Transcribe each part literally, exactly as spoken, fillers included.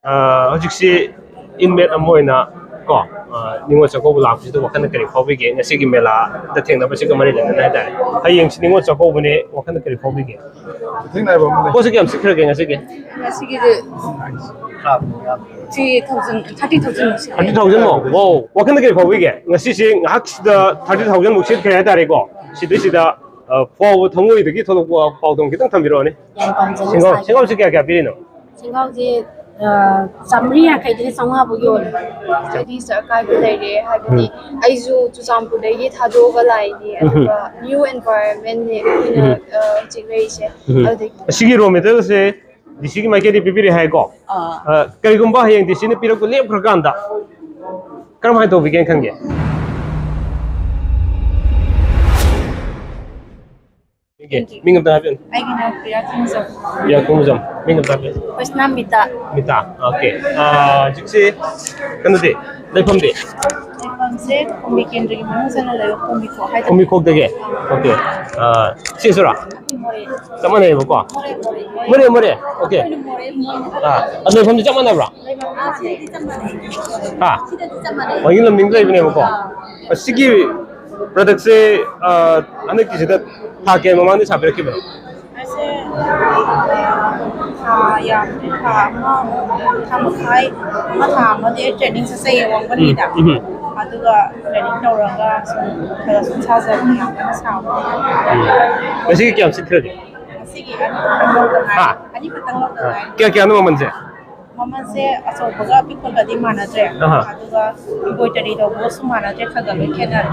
ꯑ, ꯍꯧꯖꯤꯛꯁꯤ inmate ꯑꯃ ꯑꯣꯏꯅ ꯀꯣ, ꯑ, ꯅꯤꯉꯣꯜ ꯆꯥꯛꯀꯧꯕ ꯂꯥꯛꯄꯁꯤꯗ ꯋꯥꯈꯜꯗ ꯀꯔꯤ ꯐꯥꯎꯕꯤꯒꯦ? ꯉꯁꯤꯒꯤ ꯃꯦꯂꯥꯗ ꯊꯦꯡꯅꯕꯁꯤꯒ ꯃꯔꯤ ꯂꯩꯅꯅ ꯍꯥꯏꯇꯥꯔꯦ꯫ ꯍꯌꯦꯡꯁꯤ ꯅꯤꯉꯣꯜ ꯆꯥꯛꯀꯧꯕꯅꯦ, ꯋꯥꯈꯜꯗ ꯀꯔꯤ ꯐꯥꯎꯕꯤꯒꯦ? ꯊꯦꯡꯅꯕ ꯑꯃ ꯂꯩ꯫ ꯄꯣꯠꯁꯤ ꯀꯌꯥꯝ ꯁꯤꯠꯈ꯭ꯔꯒꯦ ꯉꯁꯤꯒꯤ? ꯉꯁꯤꯒꯤꯗꯤ three thousand, thirty thousand ꯃꯨꯛ ꯁꯤꯠꯈ꯭ꯔꯦ꯫ Thirty thousand ꯃꯨꯛ? Wow! ꯋꯥꯈꯜꯗ ꯀꯔꯤ ꯐꯥꯎꯕꯤꯒꯦ? ꯉꯁꯤꯁꯤ ꯉꯥꯏꯍꯥꯛꯁꯤꯗ thirty thousand ꯃꯨꯛ ꯁꯤꯠꯈ꯭ꯔꯦ ꯍꯥꯏꯇꯥꯔꯦꯀꯣ꯫ ꯁꯤꯗꯩꯁꯤꯗ, ꯑ, ꯐꯥꯎꯕ ꯊꯃꯣꯏꯗꯒꯤ ꯊꯣꯛꯂꯛꯄ ꯄꯥꯎꯗꯝ ꯈꯤꯇꯪ ꯊꯝꯕꯤꯔꯛꯑꯣꯅꯦ꯫ ꯌꯥꯝ ꯄꯥꯝꯖꯅ ꯁꯦꯡꯒꯥꯎ-, ꯁꯥꯖꯔꯦ꯫ ꯁꯦꯡꯒꯥꯎꯁꯤ ꯀꯌꯥ ꯀꯌꯥ ꯄꯤꯔꯤꯅꯣ? ꯁꯦꯡꯒꯥꯎꯁꯦ, ꯑ, ꯆꯥꯝꯃꯔꯤ ꯌꯥꯡꯈꯩꯗꯒꯤ ꯆꯥꯝꯃꯉꯥ ꯐꯥꯎ ꯌꯣꯜꯂꯦ꯫ ꯍꯥꯏꯗꯤ ꯑꯀꯥꯏꯕ ꯂꯩꯔꯦ, ꯍꯥꯏꯕꯗꯤ ꯎꯝ꯫ ꯑꯩꯁꯨ ꯆꯨꯔꯆꯥꯟꯄꯨꯔꯗꯒꯤ ꯊꯥꯗꯣꯛꯑꯒ ꯂꯥꯛꯏꯅꯦ, ꯎꯝ꯫ ꯑꯗꯨꯒ new environment ꯅꯦ ꯑꯩꯈꯣꯏꯅ, ꯎꯝ꯫ ꯑ, ꯍꯧꯖꯤꯛ ꯂꯩꯔꯤꯁꯦ꯫ ꯎꯝ꯫ ꯑꯗꯨꯗꯒꯤ ꯑꯁꯤꯒꯤ raw material ꯁꯦ D C ꯒꯤ ꯃꯥꯏꯀꯩꯗꯒꯤ ꯄꯤꯕꯤꯔꯦ ꯍꯥꯏꯀꯣ? ꯑꯥ꯫ ꯑ, ꯀꯔꯤꯒꯨꯝꯕ ꯍꯌꯦꯡ D C ꯅ ꯄꯤꯔꯛꯄ ꯂꯦꯞꯈ꯭ꯔꯀꯥꯟꯗ ꯀꯔꯝꯍꯥꯏꯅ ꯇꯧꯕꯤꯒꯦꯅ ꯈꯟꯒꯦ? ꯌꯦꯡꯒꯦ꯫ ꯃꯤꯡ ꯑꯝꯇ ꯍꯥꯏꯕꯤꯌꯨ꯫ ꯑꯩꯒꯤ ꯃꯤꯡ ꯄ꯭ꯔꯤꯌꯥ ꯀꯨꯡꯖꯝ꯫ ꯄ꯭ꯔꯤꯌꯥ ꯀꯨꯡꯖꯝ꯫ ꯃꯤꯡ ꯑꯝꯇ ꯍꯥꯏꯕꯤꯌꯨ꯫ ꯍꯣꯁꯅꯥ ꯃꯤꯇꯥ꯫ ꯃꯤꯇꯥ꯫ Okay꯫ ꯑ, ꯍꯧꯖꯤꯛꯁꯤ ꯀꯩꯅꯣꯗꯤ, ꯂꯩꯐꯝꯗꯤ? ꯂꯩꯐꯝꯁꯦ ꯀꯨꯝꯕꯤ ꯀꯦꯟꯗ꯭ꯔꯒꯤ ꯃꯅꯨꯡ ꯆꯟꯅ ꯂꯩꯕ ꯀꯨꯝꯕꯤꯈꯣꯛ ꯍꯥꯏꯗꯣ꯫ ꯀꯨꯝꯕꯤꯈꯣꯛꯇꯒꯤ? Okay꯫ ꯑ, ꯁꯤꯁꯨꯔꯥ? ꯃꯣꯔꯦ꯫ ꯆꯞ ꯃꯥꯟꯅꯩꯕꯀꯣ? ꯃꯣꯔꯦ, ꯃꯣꯔꯦ, ꯃꯣꯔꯦ꯫ ꯃꯣꯔꯦ, ꯃꯣꯔꯦ꯫ Okay꯫ ꯑꯩꯈꯣꯏꯅ ꯃꯣꯔꯦ, ꯃꯣꯏꯅ ꯑꯥ, ꯑꯗꯨ ꯂꯩꯐꯝꯗꯤ ꯆꯞ ꯃꯥꯟꯅꯕ꯭ꯔꯥ? ꯂꯩꯐꯝ, ꯑꯥ, ꯁꯤꯗꯗꯤ ꯆꯞ ꯃꯥꯟꯅꯩ꯫ ꯍꯥ? ꯁꯤꯗꯗꯤ ꯆꯞ ꯃꯥꯟꯅꯩ꯫ ꯃꯥꯒꯤ ꯂꯝꯗꯤꯡ ꯂꯩꯕꯅꯦꯕꯀꯣ? ꯑꯥ꯫ ꯑꯁꯤꯒꯤ product ꯁꯦ, ꯑ, ꯍꯟꯗꯛꯀꯤꯁꯤꯗ ꯊꯥ ꯀꯌꯥ ꯃꯃꯥꯡꯗ ꯁꯥꯕꯤꯔꯛꯈꯤꯕꯅꯣ? ꯑꯩꯁꯦ, ꯑ, ꯊꯥ ꯌꯥꯝꯗ꯭ꯔꯤ, ꯊꯥ ꯑꯃꯃꯨꯛ, ꯊꯥ ꯃꯈꯥꯏ, ꯑꯃ, ꯊꯥ ꯑꯃꯗꯤ ꯑꯩ training ꯆꯠꯆꯩꯌꯦ ꯋꯥꯡꯕꯜꯒꯤꯗ꯫ ꯎꯝ, ꯎꯝ꯫ ꯑꯗꯨꯒ training ꯇꯧꯔꯒ ꯁꯨꯝ ꯈꯔ ꯁꯨꯝ ꯁꯥꯖꯕꯅꯦ, ꯌꯥꯝ ꯀꯟꯅ ꯁꯥꯕ ꯑꯣꯏꯗꯦ꯫ ꯎꯝ꯫ ꯉꯁꯤꯒꯤ ꯀꯌꯥꯝ ꯁꯤꯠꯈ꯭ꯔꯒꯦ? ꯉꯁꯤꯒꯤ ꯑꯅꯤꯈꯛꯇꯪ ꯂꯧꯗ ꯉꯥꯏꯔꯤ꯫ ꯍꯥ? ꯑꯅꯤꯈꯛꯇꯪ ꯂꯧꯗ ꯍꯥ꯫ ꯉꯥꯏꯔꯤ꯫ ꯀꯌꯥ ꯀꯌꯥꯅꯣ ꯃꯃꯜꯁꯦ? ꯃꯃꯜꯁꯦ ꯑꯆꯧꯕꯒꯁꯨ ꯑꯄꯤꯛꯄꯒꯗꯤ ꯃꯥꯟꯅꯗ꯭ꯔꯦ꯫ ꯑꯍꯥ꯫ ꯑꯗꯨꯒ embroidery ꯇꯧꯕꯒꯁꯨ ꯃꯥꯟꯅꯗ꯭ꯔꯦ, ꯈꯔ ꯈꯔ ꯂꯣꯏ ꯈꯦꯠꯅꯔꯦ꯫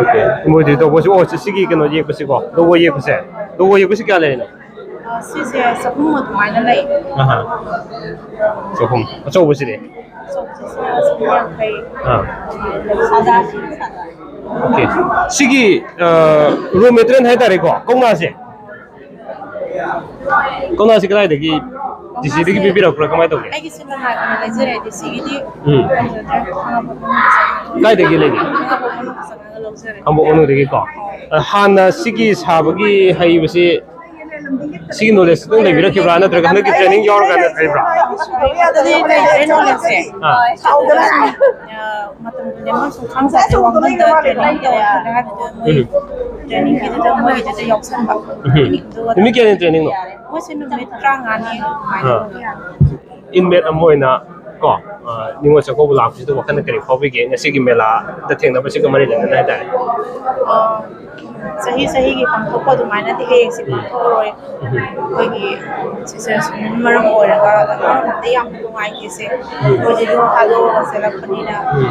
Okay꯫ Embroidery ꯇꯧꯕꯁꯤ, ꯑꯣ, ꯁꯤ-, ꯁꯤꯒꯤ ꯀꯩꯅꯣ ꯌꯦꯛꯄꯁꯤꯀꯣ, logo ꯌꯦꯛꯄꯁꯦ, logo ꯌꯦꯛꯄꯁꯤ ꯀꯌꯥ ꯂꯩꯔꯤꯅꯣ? ꯑ, ꯁꯤꯁꯦ ꯆꯍꯨꯝ ꯑꯗꯨꯃꯥꯏꯅ ꯂꯩ꯫ ꯑꯍꯥ꯫ ꯆꯍꯨꯝ꯫ ꯑꯆꯧꯕꯁꯤꯗꯤ? ꯑꯆꯧꯕꯁꯦ ꯆꯍꯨꯝ ꯌꯥꯡꯈꯩ꯫ ꯑꯥ꯫ ꯑꯗꯨꯃꯥꯏꯅ ꯂꯩ꯫ ꯁꯥꯗꯥꯁꯤꯅ ꯁꯥꯗꯥ꯫ Okay꯫ ꯁꯤꯒꯤ, ꯑ, raw material ꯍꯥꯏꯇꯥꯔꯦꯀꯣ, ꯀꯧꯅꯥꯁꯦ꯫ ꯀꯧꯅꯥꯁꯤ ꯀꯗꯥꯏꯗꯒꯤ, D C ꯗꯒꯤ ꯄꯤꯕꯤꯔꯛꯄ꯭ꯔꯥ, ꯀꯃꯥꯏꯅ ꯇꯧꯒꯦ? ꯑꯩꯒꯤꯁꯨ ꯅꯍꯥꯟ ꯑꯣꯏꯅ ꯂꯩꯖꯔꯦ, D C ꯒꯤꯗꯤ ꯎꯝ꯫ ꯇꯧꯖꯗ꯭ꯔꯦ꯫ ꯈꯥꯉꯕꯣꯛ ꯃꯅꯨꯡꯗ ꯆꯪꯉꯒ ꯂꯧꯖꯔꯦ꯫ ꯀꯥꯏꯗꯒꯤ ꯂꯩꯒꯦ? ꯈꯥꯉꯕꯣꯛ ꯃꯅꯨꯡꯗ ꯆꯪꯉꯒ ꯂꯧꯖꯔꯦ꯫ ꯈꯥꯉꯕꯣꯛ ꯃꯅꯨꯡꯗꯒꯤꯀꯣ? ꯑ, ꯍꯥꯟꯅ ꯁꯤꯒꯤ ꯁꯥꯕꯒꯤ ꯍꯩꯕꯁꯤ ꯁꯤꯒꯤ ꯅꯣꯂꯦꯖ ꯅꯪ ꯂꯩꯕꯤꯔꯛꯈꯤꯕ꯭ꯔꯥ, ꯅꯠꯇ꯭ꯔꯒ ꯍꯟꯗꯛꯀꯤ ꯇ꯭ꯔꯦꯅꯤꯡ ꯌꯥꯎꯔꯀꯥꯟꯗ ꯂꯩꯕ꯭ꯔꯥ? ꯑꯗꯨꯗꯤ ꯂꯩꯇ꯭ꯔꯦ ꯅꯣꯂꯦꯖꯁꯦ꯫ ꯑꯥ꯫ ꯃꯇꯝꯗꯨꯅꯦ ꯃꯣꯏ ꯁꯨꯝ ꯈꯪꯖꯗꯦ ꯋꯥꯈꯜꯗ ꯇ꯭ꯔꯦꯅꯤꯡ ꯇꯧꯔꯦ ꯈꯣꯠꯂꯦ ꯍꯥꯏꯕꯗꯨꯗ ꯃꯣꯏ ꯎꯝ꯫ ꯇ꯭ꯔꯦꯅꯤꯡꯒꯤꯗꯨꯗ ꯃꯣꯏꯒꯤꯗꯨꯗ ꯌꯥꯎꯁꯟꯕ꯫ ꯎꯝ꯫ ꯑꯗꯨꯒ ꯅꯨꯃꯤꯠ ꯀꯌꯥꯅꯤ ꯇ꯭ꯔꯦꯅꯤꯡꯅꯣ? ꯃꯣꯏꯁꯦ ꯅꯨꯃꯤꯠ ꯇꯔꯥꯃꯉꯥꯅꯤ ꯑꯗꯨꯃꯥꯏꯅ ꯑꯥ꯫ ꯇꯧꯕ ꯌꯥꯅꯤ꯫ ꯏꯟꯃꯦꯠ ꯑꯃ ꯑꯣꯏꯅ ꯀꯣ, ꯑ, ꯅꯤꯉꯣꯜ ꯆꯥꯛꯀꯧꯕ ꯂꯥꯛꯄꯁꯤꯗ ꯋꯥꯈꯜꯗ ꯀꯔꯤ ꯐꯥꯎꯕꯤꯒꯦ? ꯉꯁꯤꯒꯤ ꯃꯦꯂꯥꯗ ꯊꯦꯡꯅꯕꯁꯤꯒ ꯃꯔꯤ ꯂꯩꯅꯅ ꯍꯥꯏꯇꯥꯔꯦ꯫ ꯑ, ꯆꯍꯤ ꯆꯍꯤꯒꯤ ꯄꯥꯡꯊꯣꯛꯄ ꯑꯗꯨꯃꯥꯏꯅꯗꯤ ꯍꯌꯦꯡꯁꯤ ꯎꯝ꯫ ꯄꯥꯡꯊꯣꯛꯑꯔꯣꯏ꯫ ꯎꯝ꯫ ꯑꯩꯈꯣꯏꯒꯤ ꯁꯤꯆꯨꯋꯦꯁꯟ ꯃꯔꯝ ꯑꯣꯏꯔꯒ ꯑꯃꯔꯣꯝꯗ ꯌꯥꯝ ꯅꯨꯡꯉꯥꯏꯇꯦꯁꯦ꯫ ꯎꯝ꯫ ꯑꯩꯈꯣꯏꯁꯦ ꯌꯨꯝ ꯊꯥꯗꯣꯛꯑꯒ ꯆꯠꯂꯛꯄꯅꯤꯅ꯫ ꯎꯝ꯫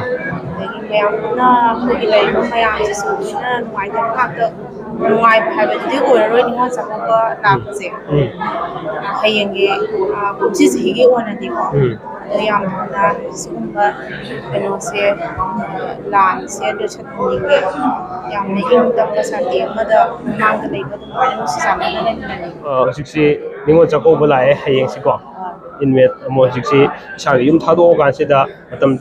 ꯑꯗꯒꯤ ꯃꯌꯥꯝ ꯄꯨꯟꯅ ꯑꯩꯈꯣꯏꯒꯤ ꯂꯩꯔꯤꯕ ꯃꯌꯥꯝꯁꯤꯁꯨ ꯂꯣꯏꯅ ꯅꯨꯡꯉꯥꯏꯇꯕ ꯉꯥꯛꯇ꯫ ꯅꯨꯡꯉꯥꯏꯕ ꯍꯥꯏꯕꯗꯨꯗꯤ ꯑꯣꯏꯔꯔꯣꯏ ꯅꯤꯉꯣꯜ ꯆꯥꯛꯀꯧꯕ ꯎꯝ꯫ ꯂꯥꯛꯄꯁꯦ꯫ ꯎꯝ꯫ ꯍꯌꯦꯡꯒꯤ, ꯑ, ꯀꯨꯝꯁꯤ ꯆꯍꯤꯒꯤ ꯑꯣꯏꯅꯗꯤꯀꯣ꯫ ꯎꯝ꯫ ꯑꯗꯣ ꯌꯥꯝ ꯊꯨꯅ ꯁꯤꯒꯨꯝꯕ ꯀꯩꯅꯣꯁꯦ, ꯑ, ꯂꯥꯟꯁꯦ ꯂꯣꯏꯁꯤꯟꯍꯟꯅꯤꯡꯉꯦ꯫ ꯌꯥꯝꯅ ꯏꯪ ꯇꯞꯄ ꯁꯥꯟꯇꯤ ꯑꯃꯗ ꯃꯃꯥꯡꯗ ꯂꯩꯕ ꯑꯗꯨꯃꯥꯏꯅ ꯅꯨꯡꯁꯤ ꯆꯥꯟꯅꯅ ꯂꯩꯃꯤꯟꯅꯅꯤꯡꯉꯦ꯫ ꯑ, ꯍꯧꯖꯤꯛꯁꯤ ꯅꯤꯉꯣꯜ ꯆꯥꯛꯀꯧꯕ ꯂꯥꯛꯑꯦ ꯍꯌꯦꯡꯁꯤꯀꯣ꯫ ꯑ꯫ ꯏꯟꯃꯦꯠ ꯑꯃ ꯍꯧꯖꯤꯛꯁꯤ ꯏꯁꯥꯒꯤ ꯌꯨꯝ ꯊꯥꯗꯣꯛꯑꯀꯥꯟꯁꯤꯗ ꯃꯇꯝ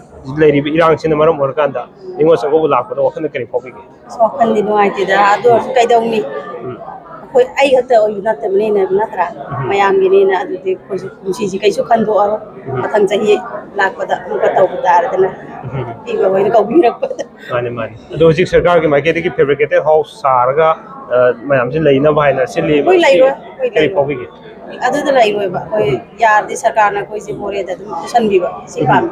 ꯂꯩꯔꯤꯕ ꯏꯔꯥꯡꯁꯤꯅ ꯃꯔꯝ ꯑꯣꯏꯔꯀꯥꯟꯗ ꯅꯤꯉꯣꯜ ꯆꯥꯛꯀꯧꯕ ꯂꯥꯛꯄꯗ ꯋꯥꯈꯜꯗ ꯀꯔꯤ ꯐꯥꯎꯕꯤꯒꯦ? ꯑꯁ, ꯋꯥꯈꯜꯗꯤ ꯅꯨꯡꯉꯥꯏꯇꯦꯗ꯫ ꯑꯗꯨ ꯑꯣꯏꯔꯁꯨ ꯀꯩꯗꯧꯅꯤ? ꯎꯝ꯫ ꯑꯩꯈꯣꯏ, ꯑꯩ ꯈꯛꯇ ꯑꯣꯏꯕ ꯅꯠꯇꯕꯅꯤꯅ, ꯅꯠꯇ꯭ꯔꯥ? ꯎꯝ꯫ ꯃꯌꯥꯝꯒꯤꯅꯤꯅ ꯑꯗꯨꯗꯤ ꯑꯩꯈꯣꯏꯁꯨ ꯀꯨꯝꯁꯤꯁꯤ ꯀꯩꯁꯨ ꯈꯟꯗꯣꯛꯑꯔꯣꯏ꯫ ꯎꯝ꯫ ꯃꯊꯪ ꯆꯍꯤ ꯂꯥꯛꯄꯗ ꯑꯃꯨꯛꯀ ꯇꯧꯕ ꯇꯥꯔꯦꯗꯅ꯫ ꯎꯝ꯫ ꯄꯤꯕ ꯍꯣꯏꯅ ꯀꯧꯕꯤꯔꯛꯄꯗ꯫ ꯃꯥꯅꯦ, ꯃꯥꯅꯦ꯫ ꯑꯗꯣ ꯍꯧꯖꯤꯛ ꯁꯔꯀꯥꯔꯒꯤ ꯃꯥꯏꯀꯩꯗꯒꯤ fabricated house ꯁꯥꯔꯒ, ꯑ, ꯃꯌꯥꯝꯁꯤ ꯂꯩꯅꯕ ꯍꯥꯏꯅ ꯁꯤꯜꯂꯤꯕ꯫ ꯑꯩꯈꯣꯏ ꯁꯤ ꯂꯩꯔꯣꯏ, ꯑꯩꯈꯣꯏ ꯀꯔꯤ ꯂꯩꯔꯣꯏ꯫ ꯐꯥꯎꯕꯤꯒꯦ? ꯑꯗꯨꯗ ꯂꯩꯔꯣꯏꯕ꯫ ꯑꯩꯈꯣꯏ ꯎꯝ꯫ ꯌꯥꯔꯗꯤ ꯁꯔꯀꯥꯔꯅ ꯑꯩꯈꯣꯏꯁꯦ ꯃꯣꯔꯦꯗ ꯑꯗꯨꯝ ꯄꯨꯁꯟꯕꯤꯕ꯫ ꯁꯤ ꯎꯝ꯫ ꯄꯥꯝꯃꯤ꯫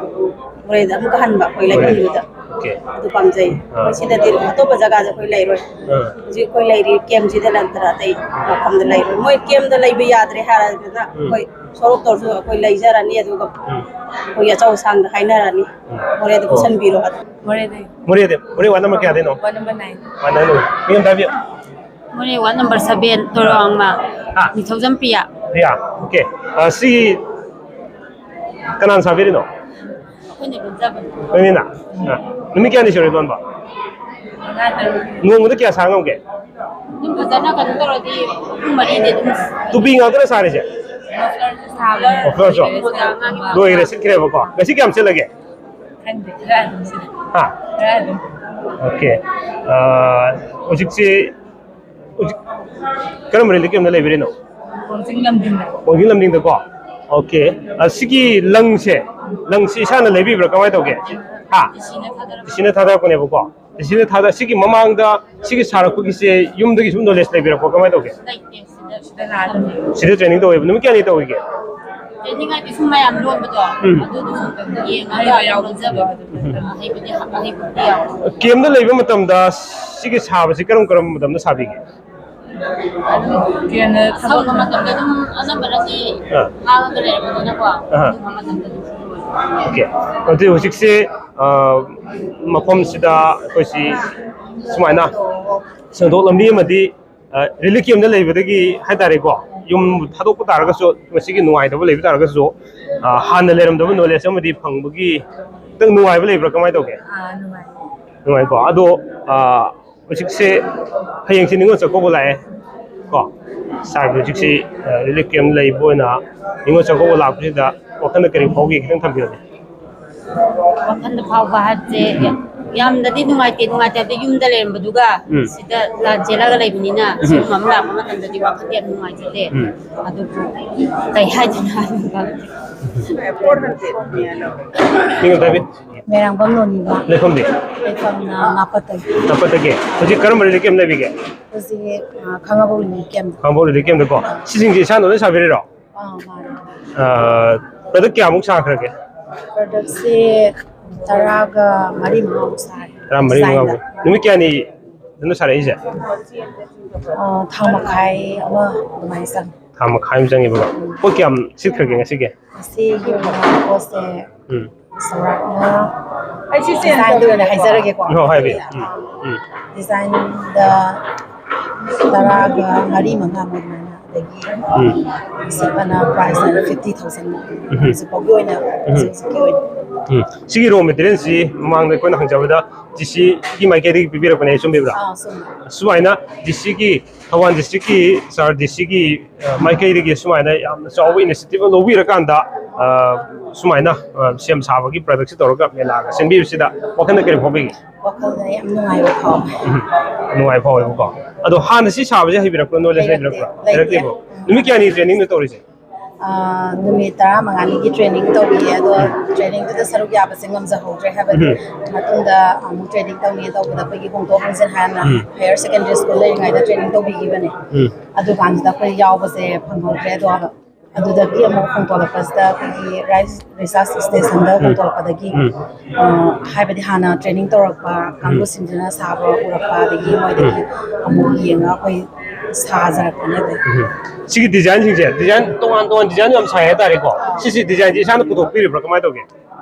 ꯃꯣꯔꯦꯗ ꯑꯃꯨꯛꯀ ꯍꯟꯕ ꯑꯩꯈꯣꯏ ꯃꯣꯔꯦꯗ꯫ ꯂꯩꯐꯝꯗꯨꯗ꯫ ꯑꯣꯀꯦ꯫ ꯑꯗꯨ ꯄꯥꯝꯖꯩ꯫ ꯑꯥ꯫ ꯑꯩꯈꯣꯏ ꯁꯤꯗꯗꯤ ꯑꯇꯣꯞꯄ ꯖꯒꯥꯗ ꯑꯩꯈꯣꯏ ꯂꯩꯔꯣꯏ꯫ ꯑꯥ꯫ ꯍꯧꯖꯤꯛ ꯑꯩꯈꯣꯏ ꯂꯩꯔꯤ ꯀꯦꯝꯁꯤꯗ ꯅꯠꯇꯅ ꯑꯇꯩ ꯃꯐꯝꯗ ꯂꯩꯔꯣꯏ꯫ ꯃꯣꯏ ꯀꯦꯝꯗ ꯂꯩꯕ ꯌꯥꯗ꯭ꯔꯦ ꯍꯥꯏꯔꯒꯅ ꯎꯝ꯫ ꯑꯩꯈꯣꯏ ꯁꯣꯔꯣꯛꯇ ꯑꯣꯏꯔꯁꯨ ꯑꯩꯈꯣꯏ ꯂꯩꯖꯔꯅꯤ, ꯑꯗꯨꯒ ꯎꯝ꯫ ꯑꯩꯈꯣꯏꯒꯤ ꯑꯆꯧ ꯑꯁꯥꯡꯗ ꯍꯥꯏꯅꯔꯅꯤ꯫ ꯎꯝ꯫ ꯃꯣꯔꯦꯗ ꯑꯣ꯫ ꯄꯨꯁꯟꯕꯤꯔꯣ꯫ ꯃꯣꯔꯦꯗꯒꯤ꯫ ꯃꯣꯔꯦꯗ, ꯃꯣꯔꯦ ꯋꯥꯔꯗ ꯅꯝꯕꯔ ꯀꯌꯥꯗꯩꯅꯣ? Ward number nine. Ward number, ꯃꯤ ꯑꯝꯇ ꯍꯥꯏꯕꯤꯌꯨ꯫ ꯃꯣꯔꯦ ꯋꯥꯔꯗ ꯅꯝꯕꯔ ꯁꯚꯦꯟ, ꯇꯣꯔꯣꯋꯥꯡꯃ, ꯍꯥ? ꯅꯤꯡꯊꯧꯖꯝ ꯄ꯭ꯔꯤꯌꯥ꯫ ꯄ꯭ꯔꯤꯌꯥ, ꯑꯣꯀꯦ꯫ ꯑ, ꯁꯤ ꯀꯅꯥꯅ ꯁꯥꯕꯤꯔꯤꯅꯣ? ꯑꯩꯈꯣꯏꯅ ꯂꯣꯟꯖꯕꯅꯤ꯫ ꯅꯣꯏꯅꯤꯅ? ꯑ, ꯅꯨꯃꯤꯠ ꯀꯌꯥꯅꯤ ꯁꯨꯔꯦ ꯂꯣꯟꯕ? ꯃꯉꯥ, ꯇꯔꯨꯛ꯫ ꯅꯣꯡꯃꯗ ꯀꯌꯥ ꯁꯥ ꯉꯝꯒꯦ? ꯑꯗꯨꯝ ꯐꯖꯅ ꯀꯩꯅꯣ ꯇꯧꯔꯗꯤ ꯄꯨꯡ ꯃꯔꯤꯗꯤ ꯑꯗꯨꯝ꯫ ꯇꯨꯄꯤ ꯉꯥꯛꯇꯅ ꯁꯥꯔꯤꯁꯦ? ꯃꯐ꯭ꯂꯔꯁꯨ ꯁꯥꯕ꯫ ꯃꯐ꯭ꯂꯔꯁꯨ? ꯂꯣꯏꯈ꯭ꯔꯦ, ꯁꯤꯠꯈ꯭ꯔꯦꯕꯀꯣ꯫ ꯉꯁꯤ ꯀꯌꯥꯝ ꯁꯤꯠꯂꯒꯦ? ꯈꯪꯗꯦ, ꯈꯔ ꯑꯗꯨꯝ ꯁꯤꯠꯂꯦ꯫ ꯍꯥ? ꯈꯔ ꯑꯗꯨꯝ꯫ ꯑꯣꯀꯦ꯫ ꯑ, ꯍꯧꯖꯤꯛꯁꯤ ꯀꯔꯝꯕ ꯔꯤꯂꯤꯐ ꯀꯦꯝꯞꯇ ꯂꯩꯕꯤꯔꯤꯅꯣ? ꯋꯥꯡꯖꯤꯡ ꯂꯝꯗꯤꯡꯗ꯫ ꯋꯥꯡꯖꯤꯡ ꯂꯝꯗꯤꯡꯗꯀꯣ? ꯑꯣꯀꯦ꯫ ꯑ, ꯁꯤꯒꯤ ꯂꯪꯁꯦ, ꯂꯪꯁꯤ ꯏꯁꯥꯅ ꯂꯩꯕꯤꯕ꯭ꯔꯥ, ꯀꯃꯥꯏꯅ ꯇꯧꯒꯦ? ꯍꯥ? ꯗꯤ ꯁꯤꯅ ꯊꯥꯗꯔꯛꯄ꯫ ꯗꯤ ꯁꯤꯅ ꯊꯥꯗꯔꯛꯄꯅꯦꯕꯀꯣ? ꯗꯤ ꯁꯤꯅ ꯊꯥꯗ-, ꯁꯤꯒꯤ ꯃꯃꯥꯡꯗ ꯁꯤꯒꯤ ꯁꯥꯔꯛꯄꯒꯤ ꯁꯦ ꯌꯨꯝꯗꯒꯤ ꯁꯨꯝ ꯅꯣꯂꯦꯖ ꯂꯩꯕꯤꯔꯛꯄ꯭ꯔꯣ, ꯀꯃꯥꯏꯅ ꯇꯧꯒꯦ? ꯂꯩꯇꯦ, ꯁꯤꯗ, ꯁꯤꯗ ꯂꯥꯛꯑꯒ ꯇꯝꯃꯦ꯫ ꯁꯤꯗ ꯇ꯭ꯔꯦꯅꯤꯡ ꯇꯧꯋꯦꯕ꯫ ꯅꯨꯃꯤꯠ ꯀꯌꯥꯅꯤ ꯇꯧꯔꯤꯒꯦ? ꯇ꯭ꯔꯦꯅꯤꯡ ꯍꯥꯏꯗꯤ ꯁꯨꯝ ꯃꯌꯥꯝ ꯂꯣꯟꯕꯗꯣ, ꯎꯝ꯫ ꯑꯗꯨꯗꯣ ꯁꯨꯝ ꯌꯦꯡꯉꯒ ꯂꯣꯟꯖꯕ꯫ ꯎꯝ꯫ ꯑꯍꯩꯕꯗꯤ, ꯑꯍꯩꯕꯗꯤ ꯌꯥꯎꯋꯦ꯫ ꯀꯦꯝꯗ ꯂꯩꯕ ꯃꯇꯝꯗ ꯁꯤꯒꯤ ꯁꯥꯕꯁꯤ ꯀꯔꯝ ꯀꯔꯝꯕ ꯃꯇꯝꯗ ꯁꯥꯕꯤꯒꯦ? ꯑꯗꯨꯝ ꯀꯦꯝꯗ ꯊꯕꯛ ꯑꯁꯪꯕ ꯃꯇꯝꯗ ꯑꯗꯨꯝ ꯑꯅꯝꯕꯅꯗꯤ ꯑꯥ꯫ ꯍꯥꯡꯉꯒ ꯂꯩꯔꯕꯅꯤꯅꯀꯣ, ꯑꯥ꯫ ꯑꯗꯨꯝꯕ ꯃꯇꯝꯗ ꯑꯗꯨꯝ ꯁꯨꯔꯦ꯫ ꯑꯣꯀꯦ꯫ ꯑꯗꯨꯗꯤ ꯍꯧꯖꯤꯛꯁꯦ, ꯑ, ꯃꯐꯝꯁꯤꯗ ꯑꯩꯈꯣꯏꯁꯤ ꯁꯨꯃꯥꯏꯅ ꯁꯦꯟꯊꯣꯛ ꯂꯝꯕꯤ ꯑꯃꯗꯤ, ꯑ, ꯔꯤꯂꯤꯐ ꯀꯦꯝꯗ ꯂꯩꯕꯗꯒꯤ ꯍꯥꯏꯇꯥꯔꯦꯀꯣ, ꯌꯨꯝ ꯊꯥꯗꯣꯛꯄ ꯇꯥꯔꯒꯁꯨ, ꯃꯁꯤꯒꯤ ꯅꯨꯡꯉꯥꯏꯇꯕ ꯂꯩꯕ ꯇꯥꯔꯒꯁꯨ, ꯑ, ꯍꯥꯟꯅ ꯂꯩꯔꯝꯗꯕ ꯅꯣꯂꯦꯖ ꯑꯃꯗꯤ ꯐꯪꯕꯒꯤ ꯈꯤꯇꯪ ꯅꯨꯡꯉꯥꯏꯕ ꯂꯩꯕ꯭ꯔꯥ, ꯀꯃꯥꯏꯅ ꯇꯧꯒꯦ? ꯑꯥ, ꯅꯨꯡꯉꯥꯏ꯫ ꯅꯨꯡꯉꯥꯏꯀꯣ꯫ ꯑꯗꯣ, ꯑ, ꯍꯧꯖꯤꯛꯁꯦ, ꯍꯌꯦꯡꯁꯦ ꯅꯤꯉꯣꯜ ꯆꯥꯛꯀꯧꯕ ꯂꯥꯛꯑꯦ ꯀꯣ꯫ ꯁꯥꯔꯒꯤ ꯍꯧꯖꯤꯛꯁꯤ, ꯑ, ꯔꯤꯂꯤꯐ ꯀꯦꯝ ꯂꯩꯕ ꯑꯣꯏꯅ ꯅꯤꯉꯣꯜ ꯆꯥꯛꯀꯧꯕ ꯂꯥꯛꯄꯁꯤꯗ ꯋꯥꯈꯜꯗ ꯀꯔꯤ ꯐꯥꯎꯒꯦ, ꯈꯤꯇꯪ ꯊꯝꯕꯤꯌꯨꯅꯦ꯫ ꯋꯥꯈꯜꯗ ꯐꯥꯎꯕ ꯍꯥꯏꯕꯁꯦ, ꯎꯝ꯫ ꯌꯥꯝꯅꯗꯤ ꯅꯨꯡꯉꯥꯏꯇꯦ, ꯅꯨꯡꯉꯥꯏꯇꯦ ꯍꯥꯏꯕꯗꯤ ꯌꯨꯝꯗ ꯂꯩꯔꯝꯕꯗꯨꯒ ꯎꯝ꯫ ꯁꯤꯗ ꯂꯥꯟ ꯆꯦꯜꯂꯒ ꯂꯩꯕꯅꯤꯅ, ꯎꯝ꯫ ꯁꯤꯒꯨꯝꯕ ꯑꯃ ꯂꯥꯛꯄ ꯃꯇꯝꯗꯗꯤ ꯋꯥꯈꯜꯗꯤ ꯌꯥꯝ ꯅꯨꯡꯉꯥꯏꯖꯗꯦ꯫ ꯎꯝ꯫ ꯑꯗꯨꯕꯨ ꯀꯩ ꯍꯥꯏꯗꯣꯏꯅꯣ ꯍꯥꯏꯕ ꯈꯪꯗꯦ꯫ ꯃꯤꯡ ꯑꯝꯇ ꯍꯥꯏꯕꯤ-, ꯃꯣꯏꯔꯥꯡꯕꯝ ꯅꯣꯅꯤꯕ꯫ ꯂꯩꯐꯝꯗꯤ? ꯂꯩꯐꯝꯅ ꯉꯥꯄꯠꯇꯒꯤ꯫ ꯉꯥꯄꯠꯇꯒꯤ꯫ ꯍꯧꯖꯤꯛ ꯀꯔꯝꯕ ꯔꯤꯂꯤꯐ ꯀꯦꯝ ꯂꯩꯕꯤꯒꯦ? ꯍꯧꯖꯤꯛ, ꯑ, ꯈꯥꯡꯉꯕꯣꯛ ꯔꯤꯂꯤꯐ ꯀꯦꯝꯗ꯫ ꯈꯥꯡꯉꯕꯣꯛ ꯔꯤꯂꯤꯐ ꯀꯦꯝꯗꯀꯣ? ꯁꯤꯁꯤꯡꯁꯦ ꯏꯁꯥꯅ ꯂꯣꯏ ꯁꯥꯕꯤꯔꯤꯔꯣ? ꯑꯥ, ꯃꯥꯅꯦ꯫ ꯑ, ꯄ꯭ꯔꯗꯛ ꯀꯌꯥꯃꯨꯛ ꯁꯥꯈ꯭ꯔꯒꯦ? ꯄ꯭ꯔꯗꯛꯁꯦ ꯇꯔꯥꯒ ꯃꯔꯤ ꯃꯉꯥꯃꯨꯛ ꯁꯥꯔꯦ꯫ ꯇꯔꯥ ꯃꯔꯤ ꯗꯤꯖꯥꯏꯟꯗ꯫ ꯃꯉꯥꯃꯨꯛ꯫ ꯅꯨꯃꯤꯠ ꯀꯌꯥꯅꯤ ꯑꯗꯨꯝ ꯁꯥꯔꯛꯏꯁꯦ? ꯑ, ꯊꯥ ꯃꯈꯥꯏ ꯑꯃ ꯑꯗꯨꯃꯥꯏꯅ ꯆꯪꯉꯦ꯫ ꯊꯥ ꯃꯈꯥꯏ ꯑꯃ ꯆꯪꯉꯦꯕꯀꯣ꯫ ꯄꯣꯠ ꯀꯌꯥꯝ ꯁꯤꯠꯈ꯭ꯔꯒꯦ ꯉꯁꯤꯒꯤ? ꯉꯁꯤꯒꯤ ꯑꯣꯏꯅ ꯄꯣꯠꯁꯦ ꯎꯝ꯫ ꯆꯥꯎꯔꯥꯛꯅ ꯑꯩ ꯁꯤ ꯁꯦꯟ ꯗꯤꯖꯥꯏꯟꯗ ꯑꯣꯏꯅ ꯇꯧꯒꯦꯀꯣ꯫ ꯍꯥꯏꯖꯔꯒꯦꯀꯣ꯫ ꯍꯣꯏ, ꯍꯥꯏꯕꯤꯌꯨ꯫ ꯎꯝ, ꯎꯝ꯫ ꯗꯤꯖꯥꯏꯟꯗ ꯇꯔꯥꯒ ꯃꯔꯤ ꯃꯉꯥꯃꯨꯛ ꯑꯗꯨꯃꯥꯏꯅ, ꯑꯗꯒꯤ ꯎꯝ꯫ ꯁꯤꯠꯄꯅ ꯄ꯭ꯔꯥꯏꯁꯅ ꯐꯤꯐꯇꯤ ꯊꯥꯎꯖꯟ ꯎꯝ꯫ ꯍꯧꯖꯤꯛ ꯐꯥꯎꯒꯤ ꯑꯣꯏꯅ, ꯎꯝ꯫ ꯍꯧꯖꯤꯛ ꯍꯧꯖꯤꯛꯀꯤ ꯑꯣꯏꯅ꯫ ꯎꯝ꯫ ꯁꯤꯒꯤ ꯔꯣ ꯃꯦꯇꯤꯔꯤꯌꯦꯜꯁꯤ ꯃꯃꯥꯡꯗ ꯑꯩꯈꯣꯏꯅ ꯍꯪꯖꯕꯗ ꯗꯤ ꯁꯤꯒꯤ ꯃꯥꯏꯀꯩꯗꯒꯤ ꯄꯤꯕꯤꯔꯛꯄꯅꯦ, ꯆꯨꯝꯕꯤꯕ꯭ꯔꯥ? ꯑꯥ, ꯆꯨꯝꯃꯦ꯫ ꯁꯨꯃꯥꯏꯅ ꯗꯤ ꯁꯤꯒꯤ, ꯊꯧꯕꯥꯜ ꯗꯤꯁꯇ꯭ꯔꯤꯛꯀꯤ, ꯁꯥꯔ ꯗꯤ ꯁꯤꯒꯤ, ꯑ, ꯃꯥꯏꯀꯩꯗꯒꯤ ꯁꯨꯃꯥꯏꯅ ꯌꯥꯝꯅ ꯆꯥꯎꯕ ꯏꯅꯤꯁꯤꯌꯦꯇꯤꯚ ꯑꯃ ꯂꯧꯕꯤꯔꯀꯥꯟꯗ, ꯑ, ꯁꯨꯃꯥꯏꯅ, ꯑ, ꯁꯦꯝ ꯁꯥꯕꯒꯤ ꯄ꯭ꯔꯗꯛꯁꯤ ꯇꯧꯔꯒ ꯃꯦꯂꯥꯒ ꯁꯤꯟꯕꯤꯕꯁꯤꯗ ꯋꯥꯈꯜꯗ ꯀꯔꯤ ꯐꯥꯎꯕꯤꯒꯦ? ꯋꯥꯈꯜꯗ ꯌꯥꯝ ꯅꯨꯡꯉꯥꯏꯕ ꯐꯥꯎꯋꯦ꯫ ꯅꯨꯡꯉꯥꯏ ꯐꯥꯎꯋꯦꯕꯀꯣ꯫ ꯑꯗꯣ ꯍꯥꯟꯅ ꯁꯤ ꯁꯥꯕꯁꯦ ꯍꯩꯕꯤꯔꯛꯄ꯭ꯔꯣ? ꯅꯣꯂꯦꯖ ꯂꯩꯔꯛꯇꯦ, ꯂꯩꯕꯤꯔꯛꯄ꯭ꯔꯣ? ꯂꯩꯇꯦ꯫ ꯍꯩꯔꯛꯇꯦꯕ? ꯅꯨꯃꯤꯠ ꯀꯌꯥꯅꯤ ꯇ꯭ꯔꯦꯅꯤꯡꯅꯣ ꯇꯧꯔꯤꯁꯦ? ꯑꯥ, ꯅꯨꯃꯤꯠ ꯇꯔꯥꯃꯉꯥꯅꯤꯒꯤ ꯇ꯭ꯔꯦꯅꯤꯡ ꯇꯧꯕꯤꯌꯦ꯫ ꯑꯗꯣ ꯇ꯭ꯔꯦꯅꯤꯡꯗꯨꯗ ꯁꯔꯨꯛ ꯌꯥꯕꯁꯦ ꯉꯝꯖꯍꯧꯗ꯭ꯔꯦ꯫ ꯍꯥꯏꯕꯗꯤ ꯎꯝ꯫ ꯃꯇꯨꯡꯗ ꯑꯃꯨꯛ ꯇ꯭ꯔꯦꯅꯤꯡ ꯇꯧꯅꯤ ꯇꯧꯕꯗ ꯑꯩꯈꯣꯏꯒꯤ ꯍꯣꯡꯗꯣꯛ ꯍꯣꯡꯖꯤꯟ ꯍꯥꯏꯅ ꯎꯝ꯫ ꯍꯥꯌꯔ ꯁꯦꯀꯦꯟꯗꯔꯤ ꯁ꯭ꯀꯨꯜ ꯂꯩꯔꯤꯉꯩꯗ ꯇ꯭ꯔꯦꯅꯤꯡ ꯇꯧꯕꯤꯈꯤꯕꯅꯦ꯫ ꯎꯝ꯫ ꯑꯗꯨꯀꯥꯟꯁꯤꯗ ꯑꯩꯈꯣꯏ ꯌꯥꯎꯕꯁꯦ ꯐꯪꯍꯧꯗ꯭ꯔꯦ꯫ ꯑꯗꯣ ꯑꯗꯨꯗꯒꯤ ꯑꯃꯨꯛ ꯍꯣꯡꯗꯣꯛꯂꯛꯄꯁꯤꯗ ꯑꯩꯈꯣꯏꯒꯤ ꯔꯥꯏꯁ ꯔꯤꯁꯔꯁ ꯁ꯭ꯇꯦꯁꯟꯗ ꯎꯝ꯫ ꯍꯣꯡꯗꯣꯛꯂꯛꯄꯗꯒꯤ, ꯎꯝ꯫ ꯑ, ꯍꯥꯏꯕꯗꯤ ꯍꯥꯟꯅ ꯇ꯭ꯔꯦꯅꯤꯡ ꯇꯧꯔꯛꯄ ꯀꯥꯡꯕꯨꯁꯤꯡꯗꯨꯅ ꯁꯥꯕ ꯎꯔꯛꯄ, ꯑꯗꯒꯤ ꯃꯣꯏꯗꯒꯤ ꯑꯃꯨꯛ ꯌꯦꯡꯉꯒ ꯑꯩꯈꯣꯏ ꯁꯥꯖꯔꯛꯄꯅꯦ꯫ ꯑꯗꯩ ꯎꯝ꯫ ꯁꯤꯒꯤ ꯗꯤꯖꯥꯏꯟꯁꯤꯡꯁꯦ, ꯗꯤꯖꯥꯏꯟ ꯇꯣꯉꯥꯟ ꯇꯣꯉꯥꯟ ꯗꯤꯖꯥꯏꯟ ꯌꯥꯝ ꯁꯥꯏ ꯍꯥꯏꯇꯥꯔꯦꯀꯣ꯫ ꯁꯤꯁꯤ ꯗꯤꯖꯥꯏꯟꯁꯦ ꯏꯁꯥꯅ ꯄꯨꯊꯣꯛꯄꯤꯔꯤꯕ꯭ꯔꯥ, ꯀꯃꯥꯏꯅ ꯇꯧꯒꯦ?